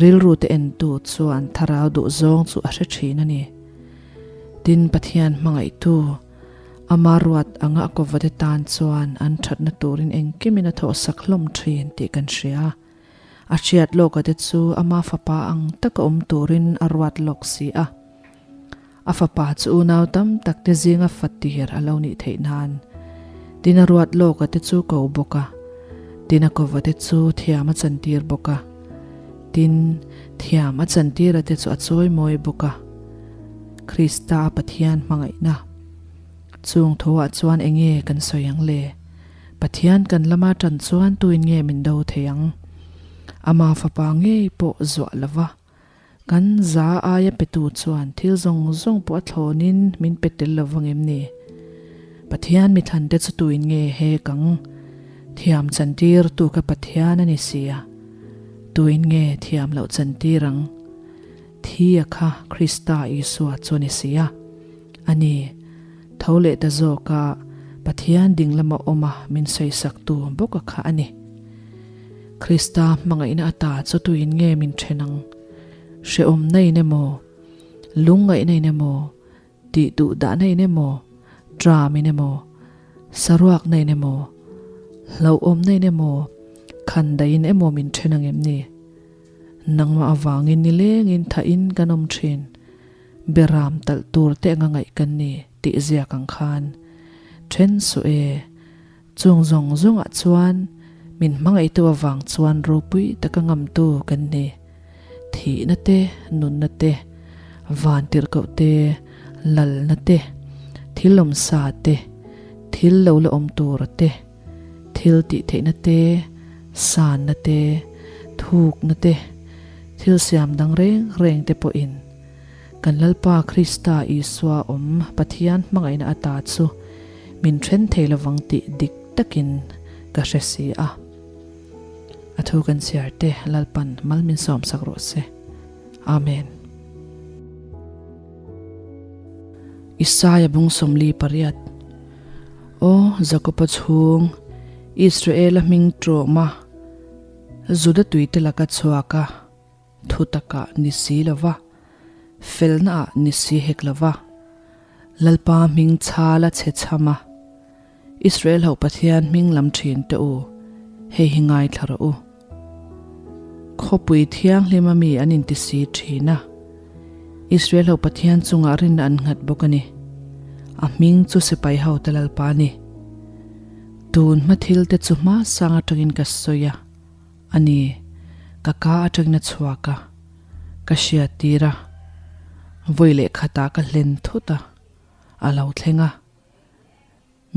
rilru te entu chuan thlarau duhzawng chu a hre thin a ni. Tin, Pathian hmangaihtu. Ama ruat anga a kawvate tan chuan an thatna turin engkimin a thawhsak hlawm thin tih kan hria. A hriat lawka te chu ama fapa ang taka awm turin a ruat lawk si a. A fapa chu unau tam tak te zinga fatir a lo nih theih nan tin a ruat lawka te chu ko bawk a, tin a kova te chu thiam a chantir bawk a, tin thiam a chantira te chu a chawi mawi bawk a. Krista a Pathian hmangaihna chung thuah chuan enge kan sawi ang le? Pathian kan lama tan chuan tuin nge min do thei ang? Ama fapa ngei pawh zuah lova kan za aia petu chuan thil zawng zawng pawh a thlawnin min pe tel lo vang em ni? Pathian mithlan te chu tuin nge he kang thiam chantir tu kha Pathian a ni si a, tuin nge thiam loh chantir ang? Thi a kha Krista Isua chu a ni si a. A ni, tho leh ta zawk a, Pathian ding lama awm a min sawisaktu bawk a kha a ni. Krista hmangaihna ata chu tuin nge min then ang? Hrehawmna in emaw, lungngaihna in emaw, tih duh dahna in emaw, tram in emaw, saruakna in emaw, hlauhawmna in emaw, khandaih in emaw min then ang em ni? Nangmah avangin nilengin thahin kan awm thin. Beram talh tur te anga ngaih kan ni tih ziak ang khan then suh e. Chung zawng zawngah chuan min hmangaihtu avang chuan ropui taka ngamtu kan ni. Thihna te, nunna te, vantirhkoh te, lalna te, thil awmsa te, thil lo la awm tura te, Thil tih theihna te, sanna te, thukna te, thil siam dang reng reng te pawhin kan Lalpa Krista Isua awm Pathian hmangaihna ata chu min then thei lovang tih dik takin ka hre si a. A thu kan chhiar te Lalpan mal min sawmsak rawh se. Amen. Isaia bung 48. Aw Jakoba chhung, Israela hming ṭawma Juda tuite laka chhuak a, thu takah ni si lo va, felnaah ni si hek lo va, Lalpa hming chhala chhe chham a, Israel ho Pathian hming lam ṭhin teh u, hei hi ngaithla rawh u. Khawpui thianghlima mi an inti si thin a, Israel ho Pathian chungah rinna an nghat bawk a ni. A hming chu sipai hote Lalpa a ni. Tun hma thil te chu hma sang atangin ka sawi a, a ni, ka ka atangin a chhuak a, ka hriattir a, vawi leh khatah ka hlen thut a, a lo thleng a.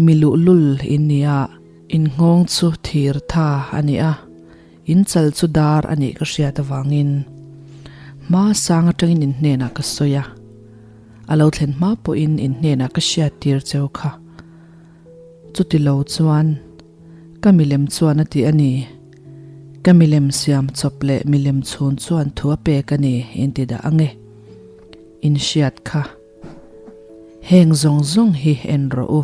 Mi luhlul in ni a, in nghawng chu thir tha a ni a, in chal chu dar a nih ka hriat avangin hma sang atangin in hnenah ka sawi a, a lo thlen hma pawhin in hnenah ka hriat tir cheu kha. Chuti lo chuan ka milem chuan a ti a ni, ka milem siam chawp leh milem chhun chuan thu a pek a ni in ti dah ang e, in hriat kha. Heng zawng zawng hi en rawh u.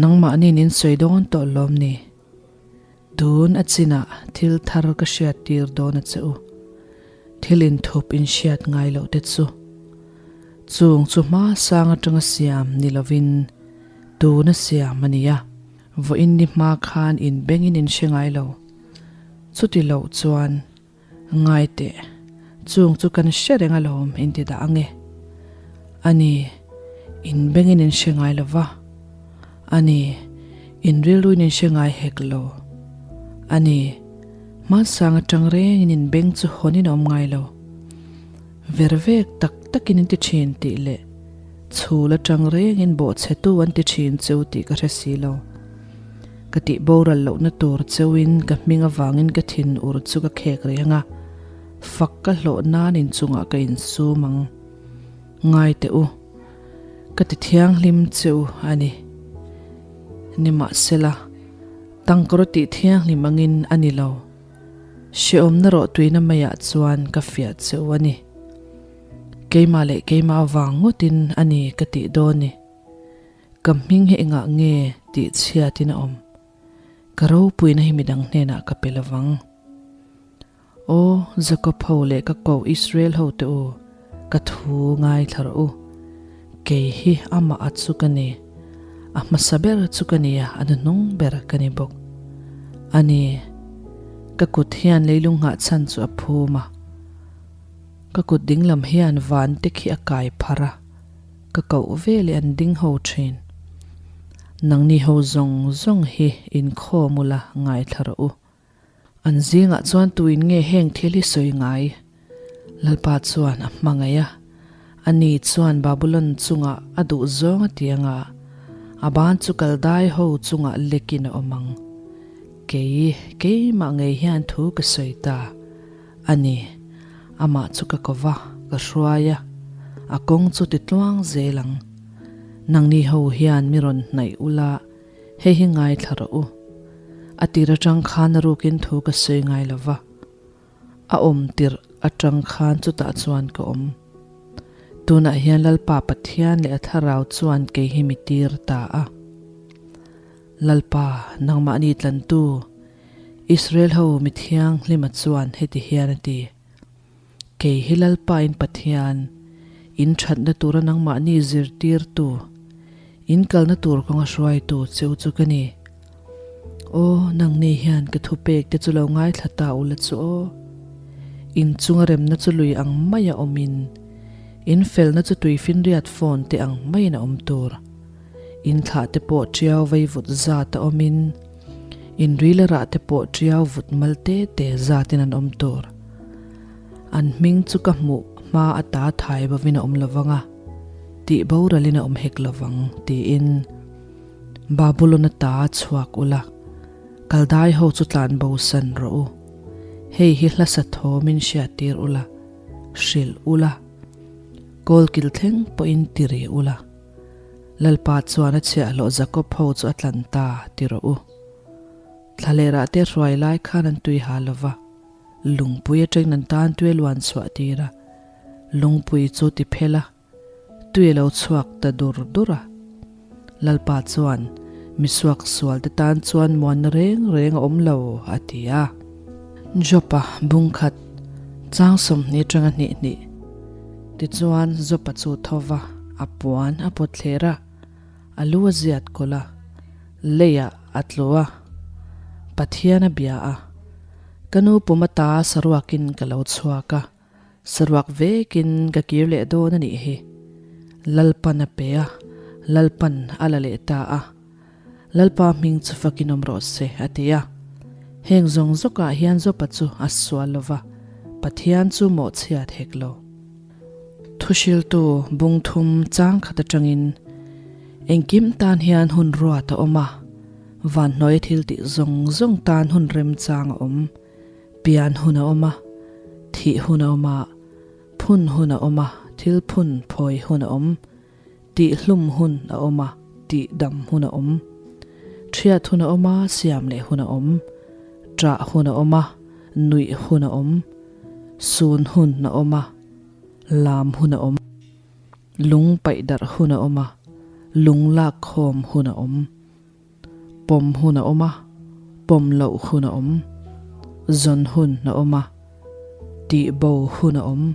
Nangmahniin in sawi dawn tawh lawm ni? Tun a chinah thil thar ka hriat tir dawn a che u. Thil inthup in hriat ngai loh te chu. Chung chu hma sang atanga siam ni lovin tuna siam a ni a, vawiin ni hma khan in bengin in hre ngai lo. Chuti loh chuan. Ngai teh, chung chu kan hre reng alawm in ti dah ange. A ni, in bengin in hre ngai lo va. A ni, in rilruin in hre ngai hek lo. A ni, hmansang atang rengin in beng chu hawnin a awm ngai lo. Ver vek tak takin in ti thin tih leh chhul atang rengin bawhchhetu an ti thin cheu tih ka hre si lo. Ka tih boral lohna tur cheuin ka hming avangin ka thin ur chu ka khek reng a, fak ka hlawh nan inchungah ka insum ang. Ngai teh u, ka ti thianghlim cheu a ni. Nimahsela, tangkawr tih thianghlim angin a ni lo. Hrehawmna rawh tuina maiah chuan ka fiah cheu a ni. Keimah leh keimah avang ngawtin a ni ka tih dawn ni. Ka hming hi engah nge tih chhiatin a awm? Ka ropuina hi midang hnenah ka pe lovang. Aw, Jakob ho leh ka koh Israel ho te u, ka thu ngaithla rawh u. Kei hi amah a chu ka ni. A hmasa ber chu ka ni a, a hnuhnung ber ka ni bawk. A ni, ka kut hian leilung nghah chhan chu a phum a, ka kut dinglam hian van te khi a kai pharh a, ka koh ve leh an ding ho thin. Nangni ho zawng zawng hi inkhawm ula ngaithla rawh u. An zingah chuan tuin nge heng thil hi sawi ngai? Lalpa chuan a hmangaih a, ani chuan Babulon chungah a duh zawng a ti anga, a ban chu Kaldai ho chungah lekin a awm ang. Kei, keimah ngei hian thu ka sawi ta a ni. Amah chu ka ko va, ka hruai a, a kawng chu ti tluang zel ang. Nangni ho hian mi rawn hnaih ula, Hei hi ngaithla rawh u. A tir atang khan a rukin thu ka sawi ngai lo va, a awm tirh atang khan chutah chuan ka awm. Tunah hian Lalpa Pathian leh a Thlarau chuan kei hi mi tir ta a. Lalpa, nangmahni tlantu, Israel ho mi thianghlima chuan heti hian a ti, Kei hi Lalpa in Pathian, in thatna tura nangmahni zirtirtu, in kalna tur kawnga hruaitu che u chu ka ni. Aw, nangni hian ka thupek te chu lo ngaithla ta ula chu aw. In chunga remna chu lui ang maia awmin, in felna chu tuifinriat phone te ang maiin a awm tur. In thlah te pawh tiau vei vut zat a awmin, in ril a rah te pawh tiau vut mal te te zatin an awm tur. An hming chu ka hmuh hma ata thai bovin a awm lovang a, tih boralin a awm hek lovang, tiin Babulon ata chhuak ula, Kaldai ho chu tlan bosan rawh u. Hei hi hla sa thawmin hriattir ula, hrilh ula, kawlkil thleng pawhin ti ri ula. Lalpa chuan a chhiahhlawh Jakob ho chu a tlan ta, ti rawh u. Thlalerah te hruai lai khan an tui ha lo va, lungpui atangin an tan tui a luan chhuah tir a, lungpui chu ti phel a, tui a lo chhuak ta dur dur a. Lalpa chuan, Misuak sual te tan chuan muanna reng reng a awm lo, a ti a. Jopa bungkhat chang 20 atanga hnih hnih. Tichuan Jopa chu tho va, a puan a pawt thler a, a lu a ziat kawlh a, leiah a tlu a, Pathian a bia a, Ka nu pum ata saruakin ka lo chhuak a, saruak vekin ka kir leh dawn a nih hi. Lalpan a pe a, Lalpan a la leh ta a. Lalpa hming chu fakin awm rawh se, a ti a. Heng zawng zawkah hian Jopa chu a sual lo va, Pathian chu mawhchhiat hek lo. Thuhriltu bung thum chang khat atangin engkim tan hian hun ruat a awm a, vanhnuaia thil tih zawng zawng tan hun remchang a awm, pian hun a awm a, thih hun a awm a, phun hun a awm a, thil phun phawi hun a awm. Tihhlum hun a awm a, tihdam hun a awm. Thiat hun a awm a, siam leh hun a awm. Ṭah hun a awm a, nuih hun a awm. Sun hun a awm a, lam hun a awm. Lung paih darh hun a awm a, lung lak khawm hun a awm. Pawm hun a awm a, pawm loh hun a awm. Zawn hun a awm a, tih bo hun a awm.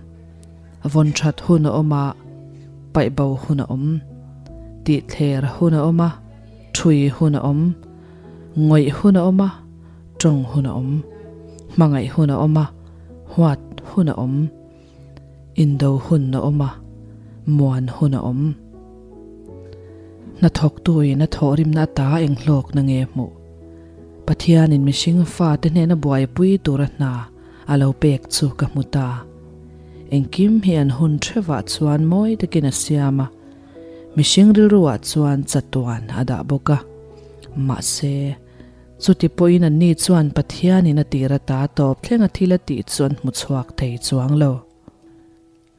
Vawn that hun a awm a, paih bo hun a awm. Tih thler hun a awm a, thui hun a awm. Ngawih hun a awm a, tawng hun a awm. Hmangaih hun a awm a, huat hun a awm. Indo hun a awm a, muan hun a awm. Hnathawktuin a thawhrimna ata eng hlawkna nge hmuh? Pathianin mihring fate hnena buaipui tura hna a lo pek chu ka hmu ta. Engkim hi an hun thevah chuan mawi takin a siam a, mihring rilruah chuan chatuan a dah bawk a. Mahse, Chuti pawhin anni chuan Pathianin a tir ata tawp thleng a thil a tih chu an hmu chhuak thei chuang lo.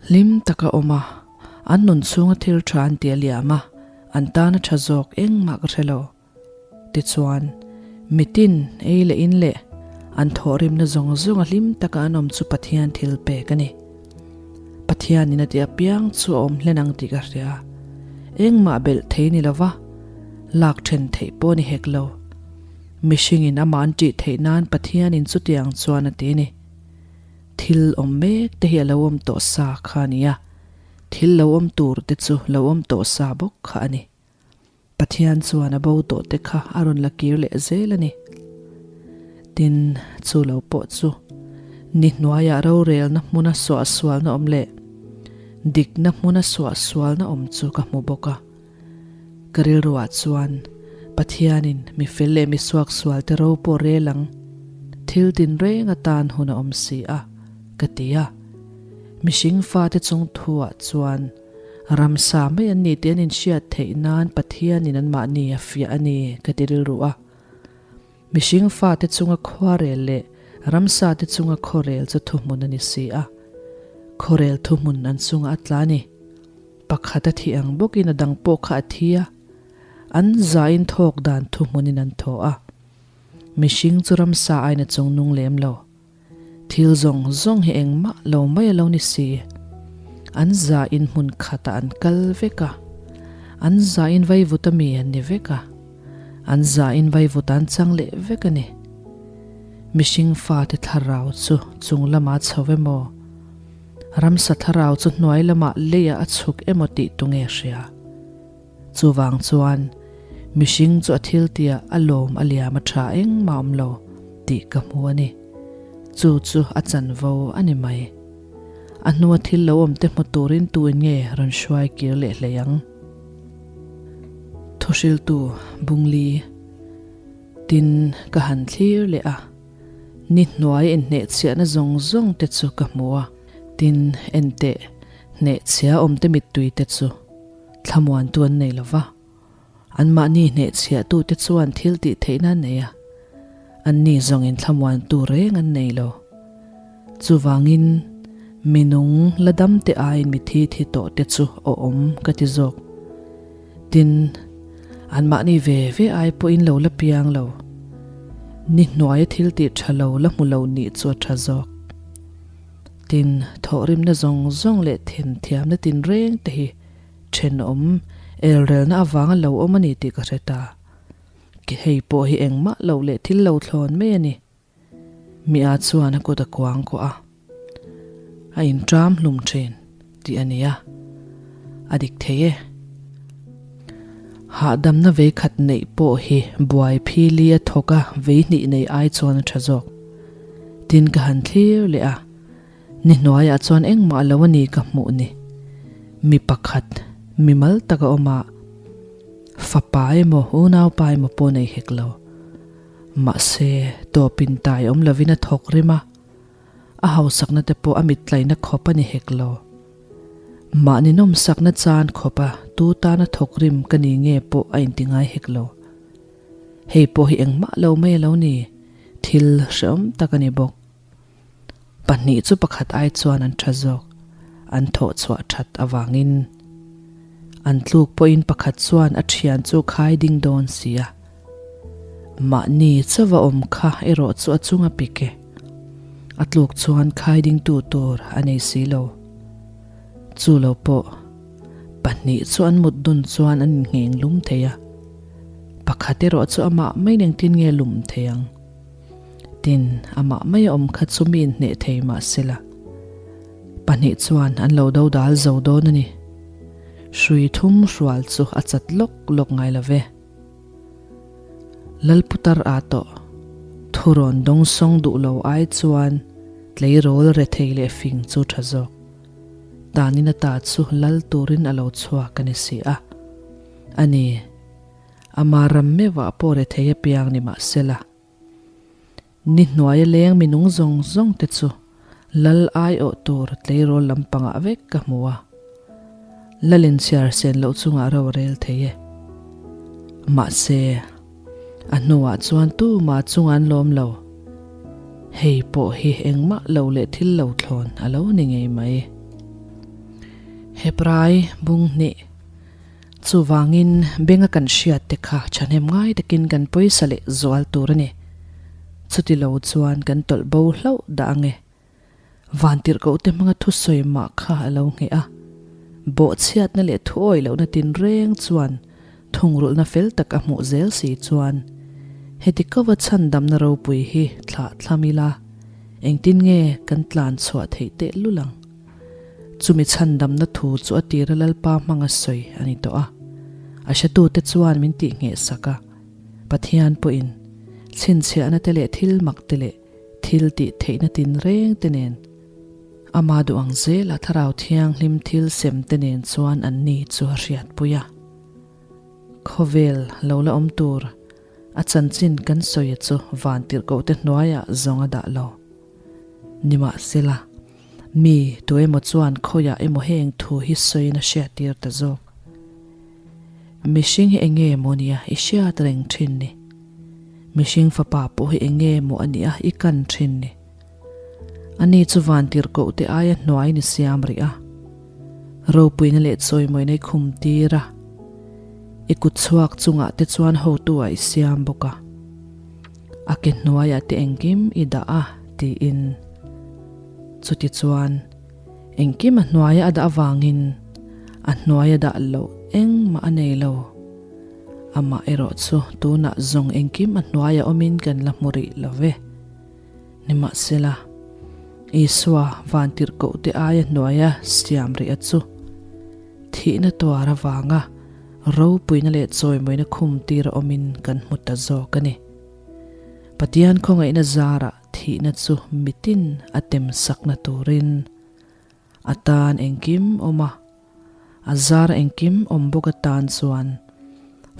Hlim taka awm a, an nun chhunga thil tha an ti a liam a, an tan a tha zawk engmah ka hre lo. Tichuan, mitin ei leh in leh an thawhrimna zawng zawng a hlim taka an awm chu Pathian thil pek a ni. Pathianin a ti apiang chu a awm hlen ang tih ka hria. Engmah belh thei ni lova, lak then theih pawh ni hek lo. Mihringin amah an tih theih nan Pathianin chutiang chuan a ti a ni. Thil awm mek te hi a lo awm tawh sa kha a ni a, thil lo awm tur te chu lo awm tawh sa bawk kha a ni. Pathian chuan a bo tawh te kha a rawn la kir leh zel a ni. Tin, chu lo pawh chu ni hnuaiah rorelna hmuna suahsualna awm leh dikna hmuna suahsualna awm chu ka hmu bawk a. Ka rilruah chuan Pathianin mi fel leh mi suaksualte ro pawh rel ang, thil tinreng atan hun a awm si a, ka ti a. Mihring fate chung thuah chuan ramsa mai an ni tih an inhriat theih nan Pathianin anmahni a fiah a ni, ka ti rilru a. Mihring fate chunga khuarel leh ramsate chunga khawrel chu thuhmun a ni si a. Khawrel thuhmun an chungah a tla a ni. Pakhat a thih ang bawkin a dang pawh kha a thi a, an zain thawk dan thuhmunin an thaw a. Mihring chu ramsa aiin a chungnung lem lo. Thil zawng zawng hi engmah lo mai a lo ni si. An zain hmun khatah an kal vek a, an zain vaivuta mi an ni vek a, an zain vaivuta an chang leh vek a ni. Mihring fate thlarau chu chung lamah a chho emaw? Ramsa thlarau chu hnuai lamah leiah a chhuk emaw tih tu nge hria? Chuvang chuan mihring chu a thil tia a lawm a liam a tha engmah awm lo tih ka hmu a ni. Chu chu a chanvo a ni mai. A hnua thil lo awm te hmu turin tuin nge rawn hruai kir leh hlei ang? Thuhriltu Bungli Tin ka han thlir leh a. Ni hnuai inhnehchhiahna zawng zawng te chu ka hmu a, tin, enteh, hnehchhia awmte mittui te chu thlamuantu an nei lo va. Anmahni hnehchhiahtute chuan thil tih theihna an nei a, anni zawngin thlamuantu reng an nei lo. Chuvangin, mi nung la damte aiin mi thi thi tawh te chu awm ka ti zawk. Tin, anmahni ve ve ai pawhin lo la piang lo. Ni hnuaia thil tih tha lo la hmu lo nih chu a tha zawk. Tin, thawhrimna zawng zawng leh thenthiamna tinreng te hi thenawm elrelna avanga lo awm a ni tih ka hre ta. Hei pawh hi engmah lo leh thil lo thlawn mai a ni. Mia chuan a kut a kuang kuah a, a inṭam hlum ṭhin tih a ni a, a dik thei e. Hahdamna vei khat neih pawh hi buai phili a thawk a vei hnih nei ai chuan a ṭha zawk. Tin ka han thlir leh a, ni hnuaiah chuan engmah lo a ni ka hmuh ni. Mi pakhat, mimal tak a awm a, fapa emaw unaupa emaw pawh nei hek lo. Mahse, tawpin tai awm lovin a thawk rim a, a hausakna te pawh a mittlaina khawp a ni hek lo. Mahni nawmsakna chan khawpa tu tana thawk rim ka ni nge pawh a inti ngai hek lo. Hei pawh hi engmah lo mai a lo ni, thil hrehawm tak a ni bawk. Pahnih chu pakhat ai chuan an tha zawk, an thawh chhuah that avangin. An tluk pawhin pakhat chuan a thian chu khai ding dawn si a. Mahni chauva awm kha erawh chu a chung a pik e. A tluk chuan khai dingtu tur a nei si lo. Chu lo pawh, pahnih chu an mut dun chuan an inngheng lum thei a. Pakhat erawh chu amah mai engtin nge lum thei ang? Tin, amah mai a awm kha chu mi inhneh thei mah sela, pahnih chuan an lo do dal zo dawn a ni. Hrui thum hrual chu a chat lawk lawk ngai lo ve. Lalputar a tawh, thurawn dawngsawng duh lo ai chuan tleirawl rethei leh fing chu tha zawk. Tanin ata chu lal turin a lo chhuak a ni si a. A ni. Ama ram meuhah pawh rethei apiang ni mah sela, ni hnuaia leng minung zawng zawng te chu lal aiawh tur tleirawl lampangah vek ka hmu a, lalin chhiar sen loh chungah ro a rel thei e. Mahse, a hnuah chuan tumah chunga an lawm lo. Hei pawh hi engmah lo leh thil lo thlawn a lo ni ngei mai. Hebrai bung hnih. Chuvangin, benga kan hriat te kha thahnem ngai takin kan pawisa leh zual tur a ni. Chuti lo chuan kan tawlh bo hlauh dah ang e. Vantirhkoh te hmanga thusawi mah kha a lo ngheh a. Bawhchhiatna leh thuawi lohna tinreng chuan thungrulhna fel tak a hmuh zel si chuan heti kova chhandamna ropui hi thlah thlam ila engtin nge kan tlan chhuah theih tehlul ang? Chumi chhandamna thu chu a tira Lalpa hmanga sawi a ni tawh a. A hretute chuan min tihngheh sak a, Pathian pawhin chhinchhiahna te leh thil mak te leh thil tih theihna tinreng te nen ama duh ang zela Thlarau Thianghlim thil sem te nen chuan anni chu a hriatpui a. Khawvel lo la awm tur a chanchin kan sawi chu vantirhkohte hnuaiah zawng a dah lo. Nimahsela, mi tuemaw chuan khawiah emaw heng thu hi sawiin a hriattir ta zawk. Mihring hi enge maw nia i hriat reng thin ni? Mihring fapa pawh hi enge maw a nia i kan thin ni? Ani chu vantirhkohte aia hnuaiin i siam rih a, ropuina leh chawimawina i khum tir a, i kut chhuak chungah te chuan hotu ah i siam bawk a. A ke hnuaiah te engkim i dah a tiin. Chutichuan, engkim a hnuaia a dah avangin a hnuaia dah loh engmah a nei lo. Amah erawh chu tunah zawng engkim a hnuaia awmin kan la hmu rih lo ve. Nimahsela, Isua vantirhkohte aia hnuaia siam rih a chu thihna tuar avanga ropuina leh chawimawina khum tir a awmin kan hmu ta zawk a ni. Pathian khawngaihna zarah thihna chu mitin a tem sakna turin a tan engkim awm a, a zar engkim awm bawk atan chuan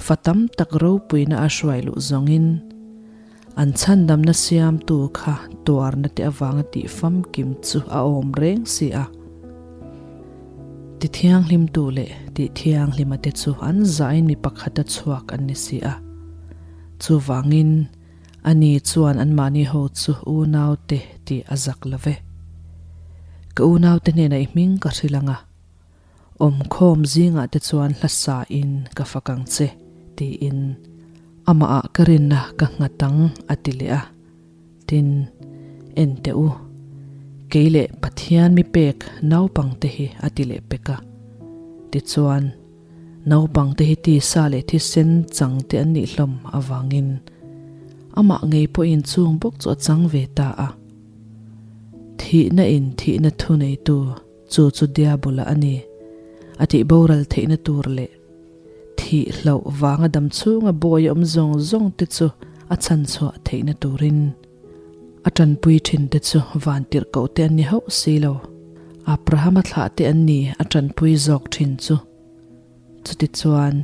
fa tam tak ropuina a hruai luh zawngin an chhandamna siamtu kha tuarna te avanga tih famkim chu a awm reng si a. Ti thianghlimtu leh tih thianghlima te chu an zahin mi pakhata chhuak an ni si a. Chuvangin ani chuan anmahni ho chu unaute tih a zak lo ve. Ka unaute hnenah i hming ka hrilh ang a, awmkhawm zingah te chuan hla sain ka fak ang che tiin amahah ka rinna ka nghat ang a ti leh a. Tin, en teh u, kei leh Pathian mi pek naupangte hi a ti leh pek a. Tichuan, naupangte hi tisa leh thisen changte an nih hlawm avangin amah ngei pawhin chung bawk chu a chang ve ta a. Thihna in thihna thuneitu chu chu Diabola a ni, a tih boral theihna tur leh Thih hlauh vanga dam chhunga bawi awm zawng zawng te chu a chhan chhuah theihna turin a tanpui thin te chu vantirhkoh te an ni hauh si lo. Abrahama thlah te an ni a tanpui zawk thin chu. Chutichuan,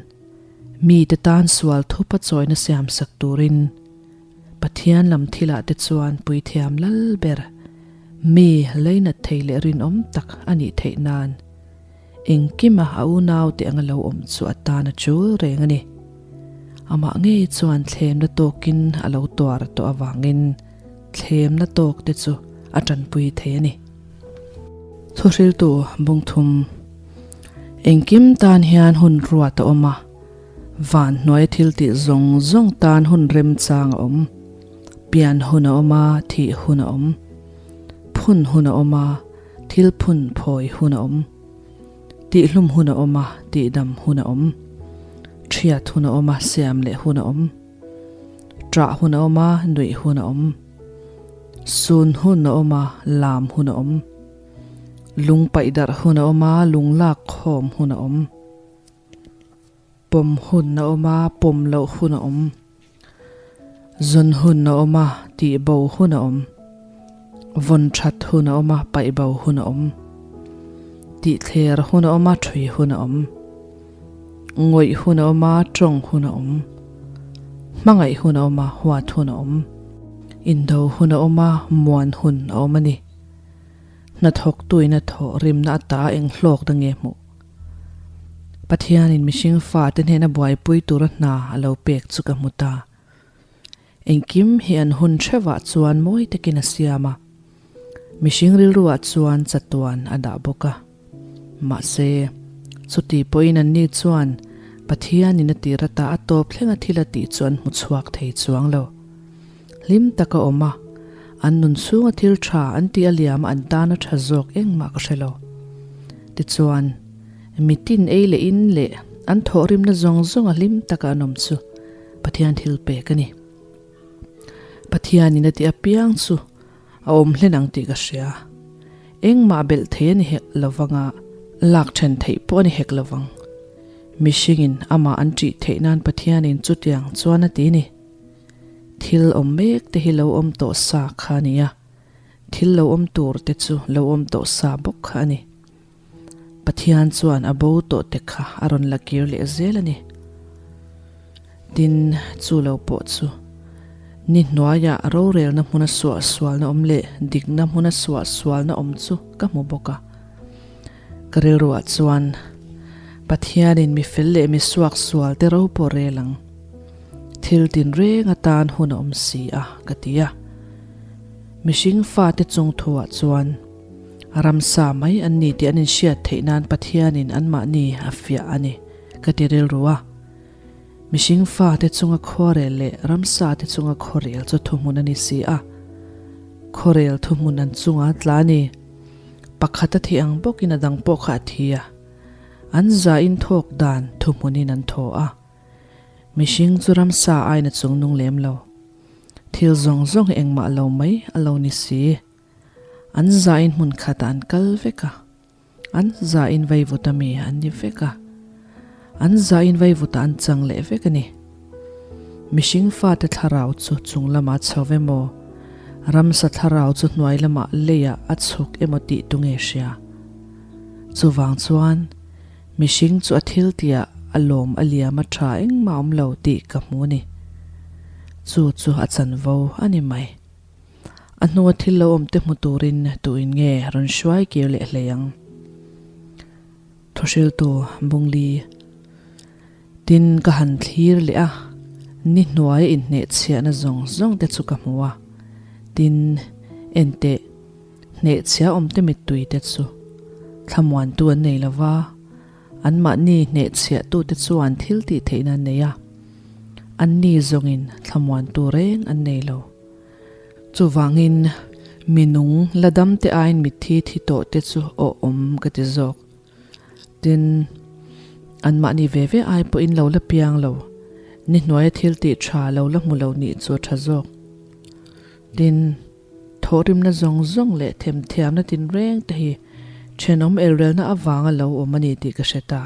mite tan sual thupa chawina siamsak turin Pathian lam thilah te chuan puithiam lal ber mi leinat thei leh rinawm tak a nih theih nan Engkima a unaute anga lo awm chu a tan a chul reng a ni. Amah ngei chuan thlemna tawkin a lo tuar tawh avangin thlemna tawkte chu a tanpui thei a ni. Thuhriltu Bungthum, Engkim tan hian hun ruat a awm a, van hnuaia thil tih zawng zawng tan hun remchang a awm. Pian hun a awm a, thih hun a awm. Phun hun a awm a, Thil phun phawi hun a awm. Tihhlum hun a awm a, tihdam hun a awm. Thiat hun a awm a, siam leh hun a awm. Ṭah hun a awm a, nuih hun a awm. Sun hun a awm a, lam hun a awm. Lung paih darh hun a awm a, lung lak khawm hun a awm. Pawm hun a awm a, pawm loh hun a awm. Zawn hun a awm a, tih bo hun a awm. Vawn that hun a awm a, paih bo hun a awm. Tih thler hun a awm a, thui hun a awm. Ngawih hun a awm a, tawng hun a awm. Hmangaih hun a awm a, huat hun a awm. Indo hun a awm a, muan hun a awm a ni. Hnathawktuin a thawh rimna ata eng hlawkna nge hmuh? Pathianin mihring fate hnena buaipui tura hna a lo pek chu ka hmu ta. Engkim hi an hun hrevah chuan mawi takin a siam a, mihring rilruah chuan chatuan a dah bawk a. Mahse, chuti pawhin anni chuan Pathianin a tir ata a tawp thlenga thil a tih chu an hmu chhuak thei chuang lo. Hlim taka awm a, an nun chhunga thil tha an tih a liam a an tan a tha zawk engmah ka hre lo. Tichuan, mitin ei leh in leh an thawhrimna zawng zawng a hlim taka an awm chu Pathian thil pek a ni. Pathianin a tih apiang chu a awm hlen ang tih ka hria. Engmah belh thei a ni hek lovang a, lak then theih pawh a ni hek lovang. Mihringin amah an ṭih theih nan Pathianin chutiang chuan a ti ni. Thil awm mek te hi lo awm tawh sa kha a ni a, thil lo awm tur te chu lo awm tawh sa bawk kha a ni. Pathian chuan a bo tawh te kha a rawn la kir leh zel a ni. Tin, chu lo pawh chu ni hnuaiah rorelna hmuna suahsualna awm leh dikna hmuna suahsualna awm chu ka hmu bawk a. Ka rilruah chuan Pathianin mi fel leh mi suaksual te ro pawh rel ang. Thil tinreng atan hun a awm si a, ka ti a. Mihring fate chung thuah chuan ramsa mai an ni tih an inhriat theih nan Pathianin anmahni a fiah a ni, ka ti rilru a. Mihring fate chunga khuarel leh ramsa te chunga khuarel chu thuhmun a ni si a. Khuarel thuhmun an chunga tla a ni. Pakhat a thih ang bawkin a dang pawh kha a thi a. An zain thawk dan thuhmunin an thaw a. Mihring chu ramsa aiin a chungnung lem lo. Thil zawng zawng hi engmah lo mai a lo ni si. An zain hmun khatah an kal vek a. An zain vaivut a mi an ni vek a. An zain vaivutah an chang leh vek a ni. Mihring fate thlarau chu chung lamah chho ve maw? Ramsa thlarau chu hnuai lamah leiah a chhuk emaw tih tu nge hria? Chuvang chuan mihring chu a thil tihah a lawm a liam a tha engmah awm lo tih ka hmu a ni. Chu chu a chanvo a ni mai. A hnua thil lo awm te hmu turin tuin nge rawn hruai kir leh hlei ang? Thuhriltu Bungli Tin ka han thlir leh a, ni hnuaia inhnehchhiahna zawng zawng te chu ka hmu a. Tin, enteh, hnehchhia awmte mittui te chu thlamuantu an nei lo va, anmahni hnehchhiahtute chuan thil tih theihna an nei a, anni zawngin thlamuantu reng an nei lo. Chuvangin, mi nung la damte aiin mitthi thi tawh te chu awh awm ka ti zawk. Tin, anmahni ve ve ai pawhin lo la piang lo, ni hnuaia thil tih tha lo la hmu lo nih chu a tha zawk. Tin, thawhrimna zawng zawng leh themthiamna tinreng te hi thenawm elrelna avanga lo awm a ni tih ka hre ta.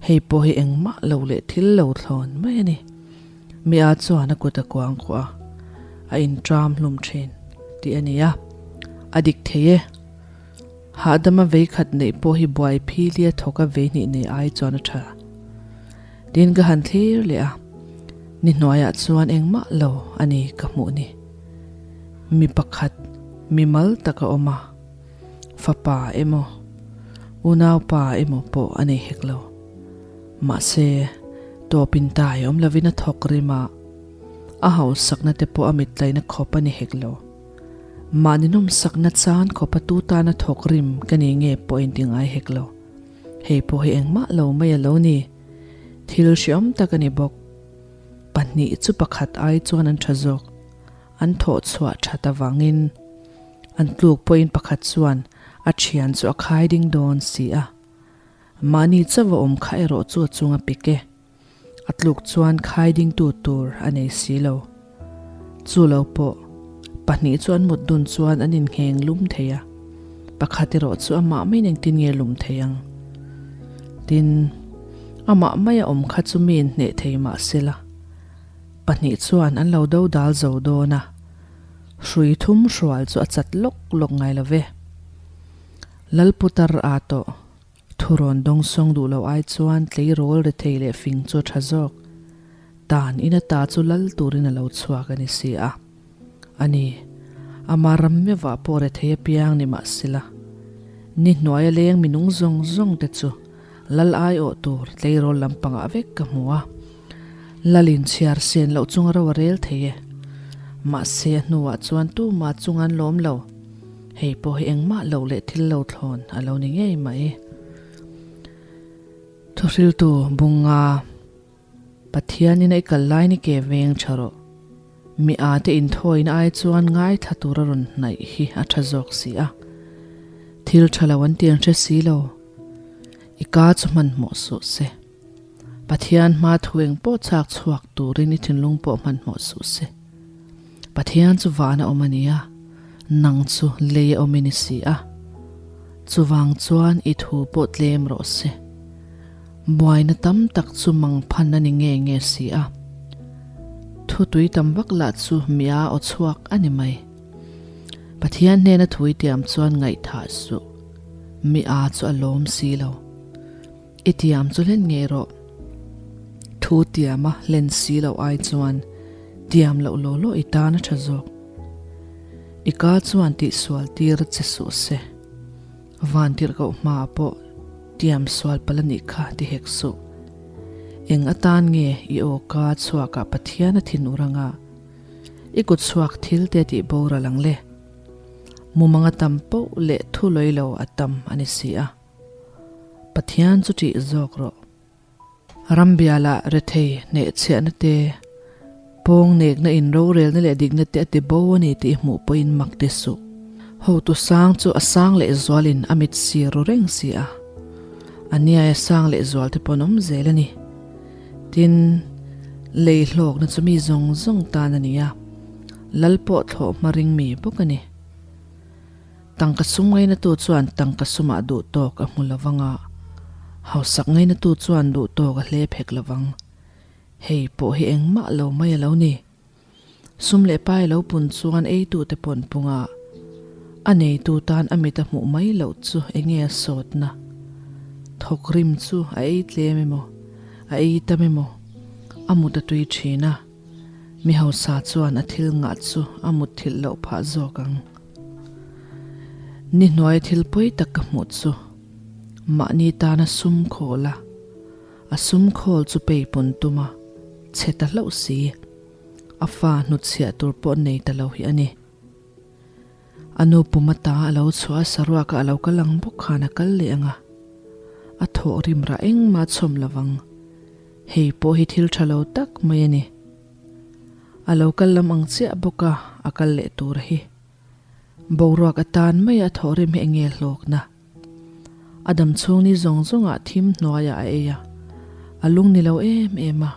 Hei pawh hi engmah lo leh thil lo thlawn mai a ni. Mi a chuan a kut a kuang kuah a, a intram hlum thin tih a ni a, a dik thei e. Hahdama vei khat neih pawh hi buai phili a thawk a vei hnih nei ai chuan a tha. Tin ka han thlir leh a, ni hnuaiah chuan engmah lo a ni ka hmuh ni. Mi pakhat mi mal tak a awm a, fapa emaw, unaupa emaw pawh a nei hek lo. Mahse, tawpin tai awm lovin a thawk rim a, a hausakna te pawh a mittlaina khawp a ni hek lo. Mahni nawmsakna chan khawpa tu tana thawk rim ka ni nge pawh inti ngai hek lo. Hei pawh hi engmah lo mai a lo ni. Thil hreawm tak a ni bawk. Pahnih chu pakhat ai chuan an tha zawk. An thawh chhuah that avangin an tluk pawhin pakhat chuan a thian chu a khai ding dawn si a. Mahni chauh a awm kha erawh chu a chunga pik e. A tluk chuan khai dingtu tur a nei si lo. Chu lo pawh, pahnih chu an mut dun chuan an inngheng lum thei a, pakhat erawh chu amah maiin engtin nge lum thei ang? Tin, amah maia awm kha chu mi inhneh thei mah sela, pahnih chuan an lo do dal zo dawn a, hrui thum hrual chu a chat lawk lawk ngai lo ve. Lalputar a tawh. Thurawn dawngsawng duh loh ai chuan tleirawl rethei leh fing chu a tha zawk. Dan in ata chu lal turin a lo chhuak a ni si a. A ni, ama ram meuhah pawh rethei apiang ni mah sela. Ni hnuaia leng minung zawng zawng te chu lal aiawh tur tleirawl lampangah vek ka hmu a. Lalin chhiar sen loh chunga ro a rel thei e. Mahse a hnuah chuan tumah chung an lawm lo. Hei pawh hi engmah lo leh thil lo thlawn a lo ni ngei mai. Thuhriltu Bunga, Pathianin a i kal lai ni ke veng tha rawh. Mi â te inthawina ai chuan ngaithla tura rawn hnaih hi a tha zawk si a. Thil tha lo an ti an hre si lo. I ka chu hmanhmawh suh se. Pathian hma thu eng pawh chak chhuak turin i thinlung pawh hmanhmawh suh se. Pathian chu van a awm a ni a, nang chu lei a awm i ni si a. Chuvang chuan i thu pawh tlem rawh se. Buaina tam tak chu mangphan a ni nge nge si a. Thu tui tam vak lah chu mia aw chhuak a ni mai. Pathian hnena thui tiam chuan ngaihthah suh. Mi a chu a lawm si lo. I tiam chu hlen ngei rawh. Thu tiama hlen si loh ai chuan tiam loh law law i tan a tha zawk. I ka chuan tihsual tir che suh se. Vantirhkoh hmaah pawh tiam sual palh a nih kha ti hek suh. Eng atan nge i aw ka chhuakah Pathian a thin ur anga i kut chhuak thil te tih boral ang le? Mumang a tam poh leh thu lawi lo a tam a ni si a. Pathian chu ṭih zawk rawh. Rambialah rethei hnehchhiahna te, pawng nekna in rorelna leh dikna te a ti bo a ni tih hmuh pawhin mak ti suh. Hotu sang chu a sang leh zualin a mit sir ru reng si a, a niaia sang leh zual te pawh an awm zel a ni. Tin, lei hlawkna chu mi zawng zawng tan a ni a, lal pawh thlawh hma ring mi bawk a ni. Tangka sum ngainatu chuan tangka sumah duh tawk a hmu lovang a, hausak ngainatu chuan duh tawk a hlep hek lovang. Hei pawh hi engmah lo mai a lo ni. Sum leh pai lo pun chuan eitute pawn punga a neitu tan a mit a hmuh mai loh chu enge a sawtna? Thawk rim chu a ei tlem emaw, a ei tam emaw, a mut a tui thin a, mi hausa chuan a thil ngah chu a mut thilh loh phah zawk ang. Ni hnuai thil pawi tak ka hmuh chu mahni tana sum khawl a, a sum khawl chu peipun tum a, chhe ta hlauh si. A fa hnutchhiah tur pawh nei ta lo hi a ni. A nu pum ata a lo chhuah a, saruaka a lo kal ang bawk khan a kal leh ang a, a thawh rim rah engmah a chhawm lovang. Hei pawh hi thil tha lo tak mai a ni. A lo kal lam ang chiah bawk a, a kal leh tur hi. Boruak atan mai a thawh rim hi enge hlawkna? A dam chhung ni zawng zawngah thim hnuaiah a ei a, a lung ni lo em em a,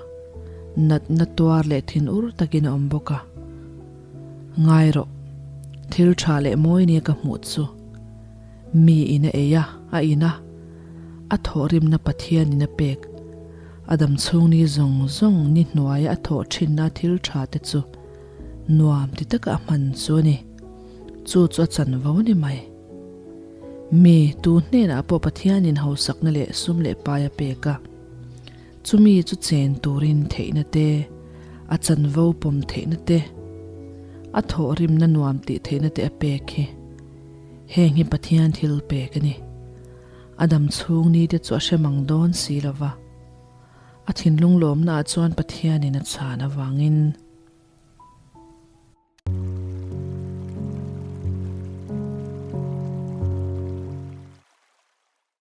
natna tuar leh thin ur takin a awm bawk a. Ngai rawh, thil tha leh mawi nia ka hmuh chu. Mi in a ei a, a in a, a thawhrimna Pathianin a pek. A dam chhung ni zawng zawng ni hnuaia a thawh thinna thil tha te chu nuam ti taka a hman chu a ni. Chu chu a chanvo a ni mai. Mi tu hnenah pawh Pathianin hausakna leh sum leh pai a pek a, chumi chu chen turin theihna te, a chanvo pawm theihna te, a thawhrimna nuam tih theihna te a pek hi. Heng hi Pathian thil pek a ni. A dam chhung ni te chu a hre mang dawn si lo va. A thinlung lawmnaah chuan Pathianin a chhan avangin.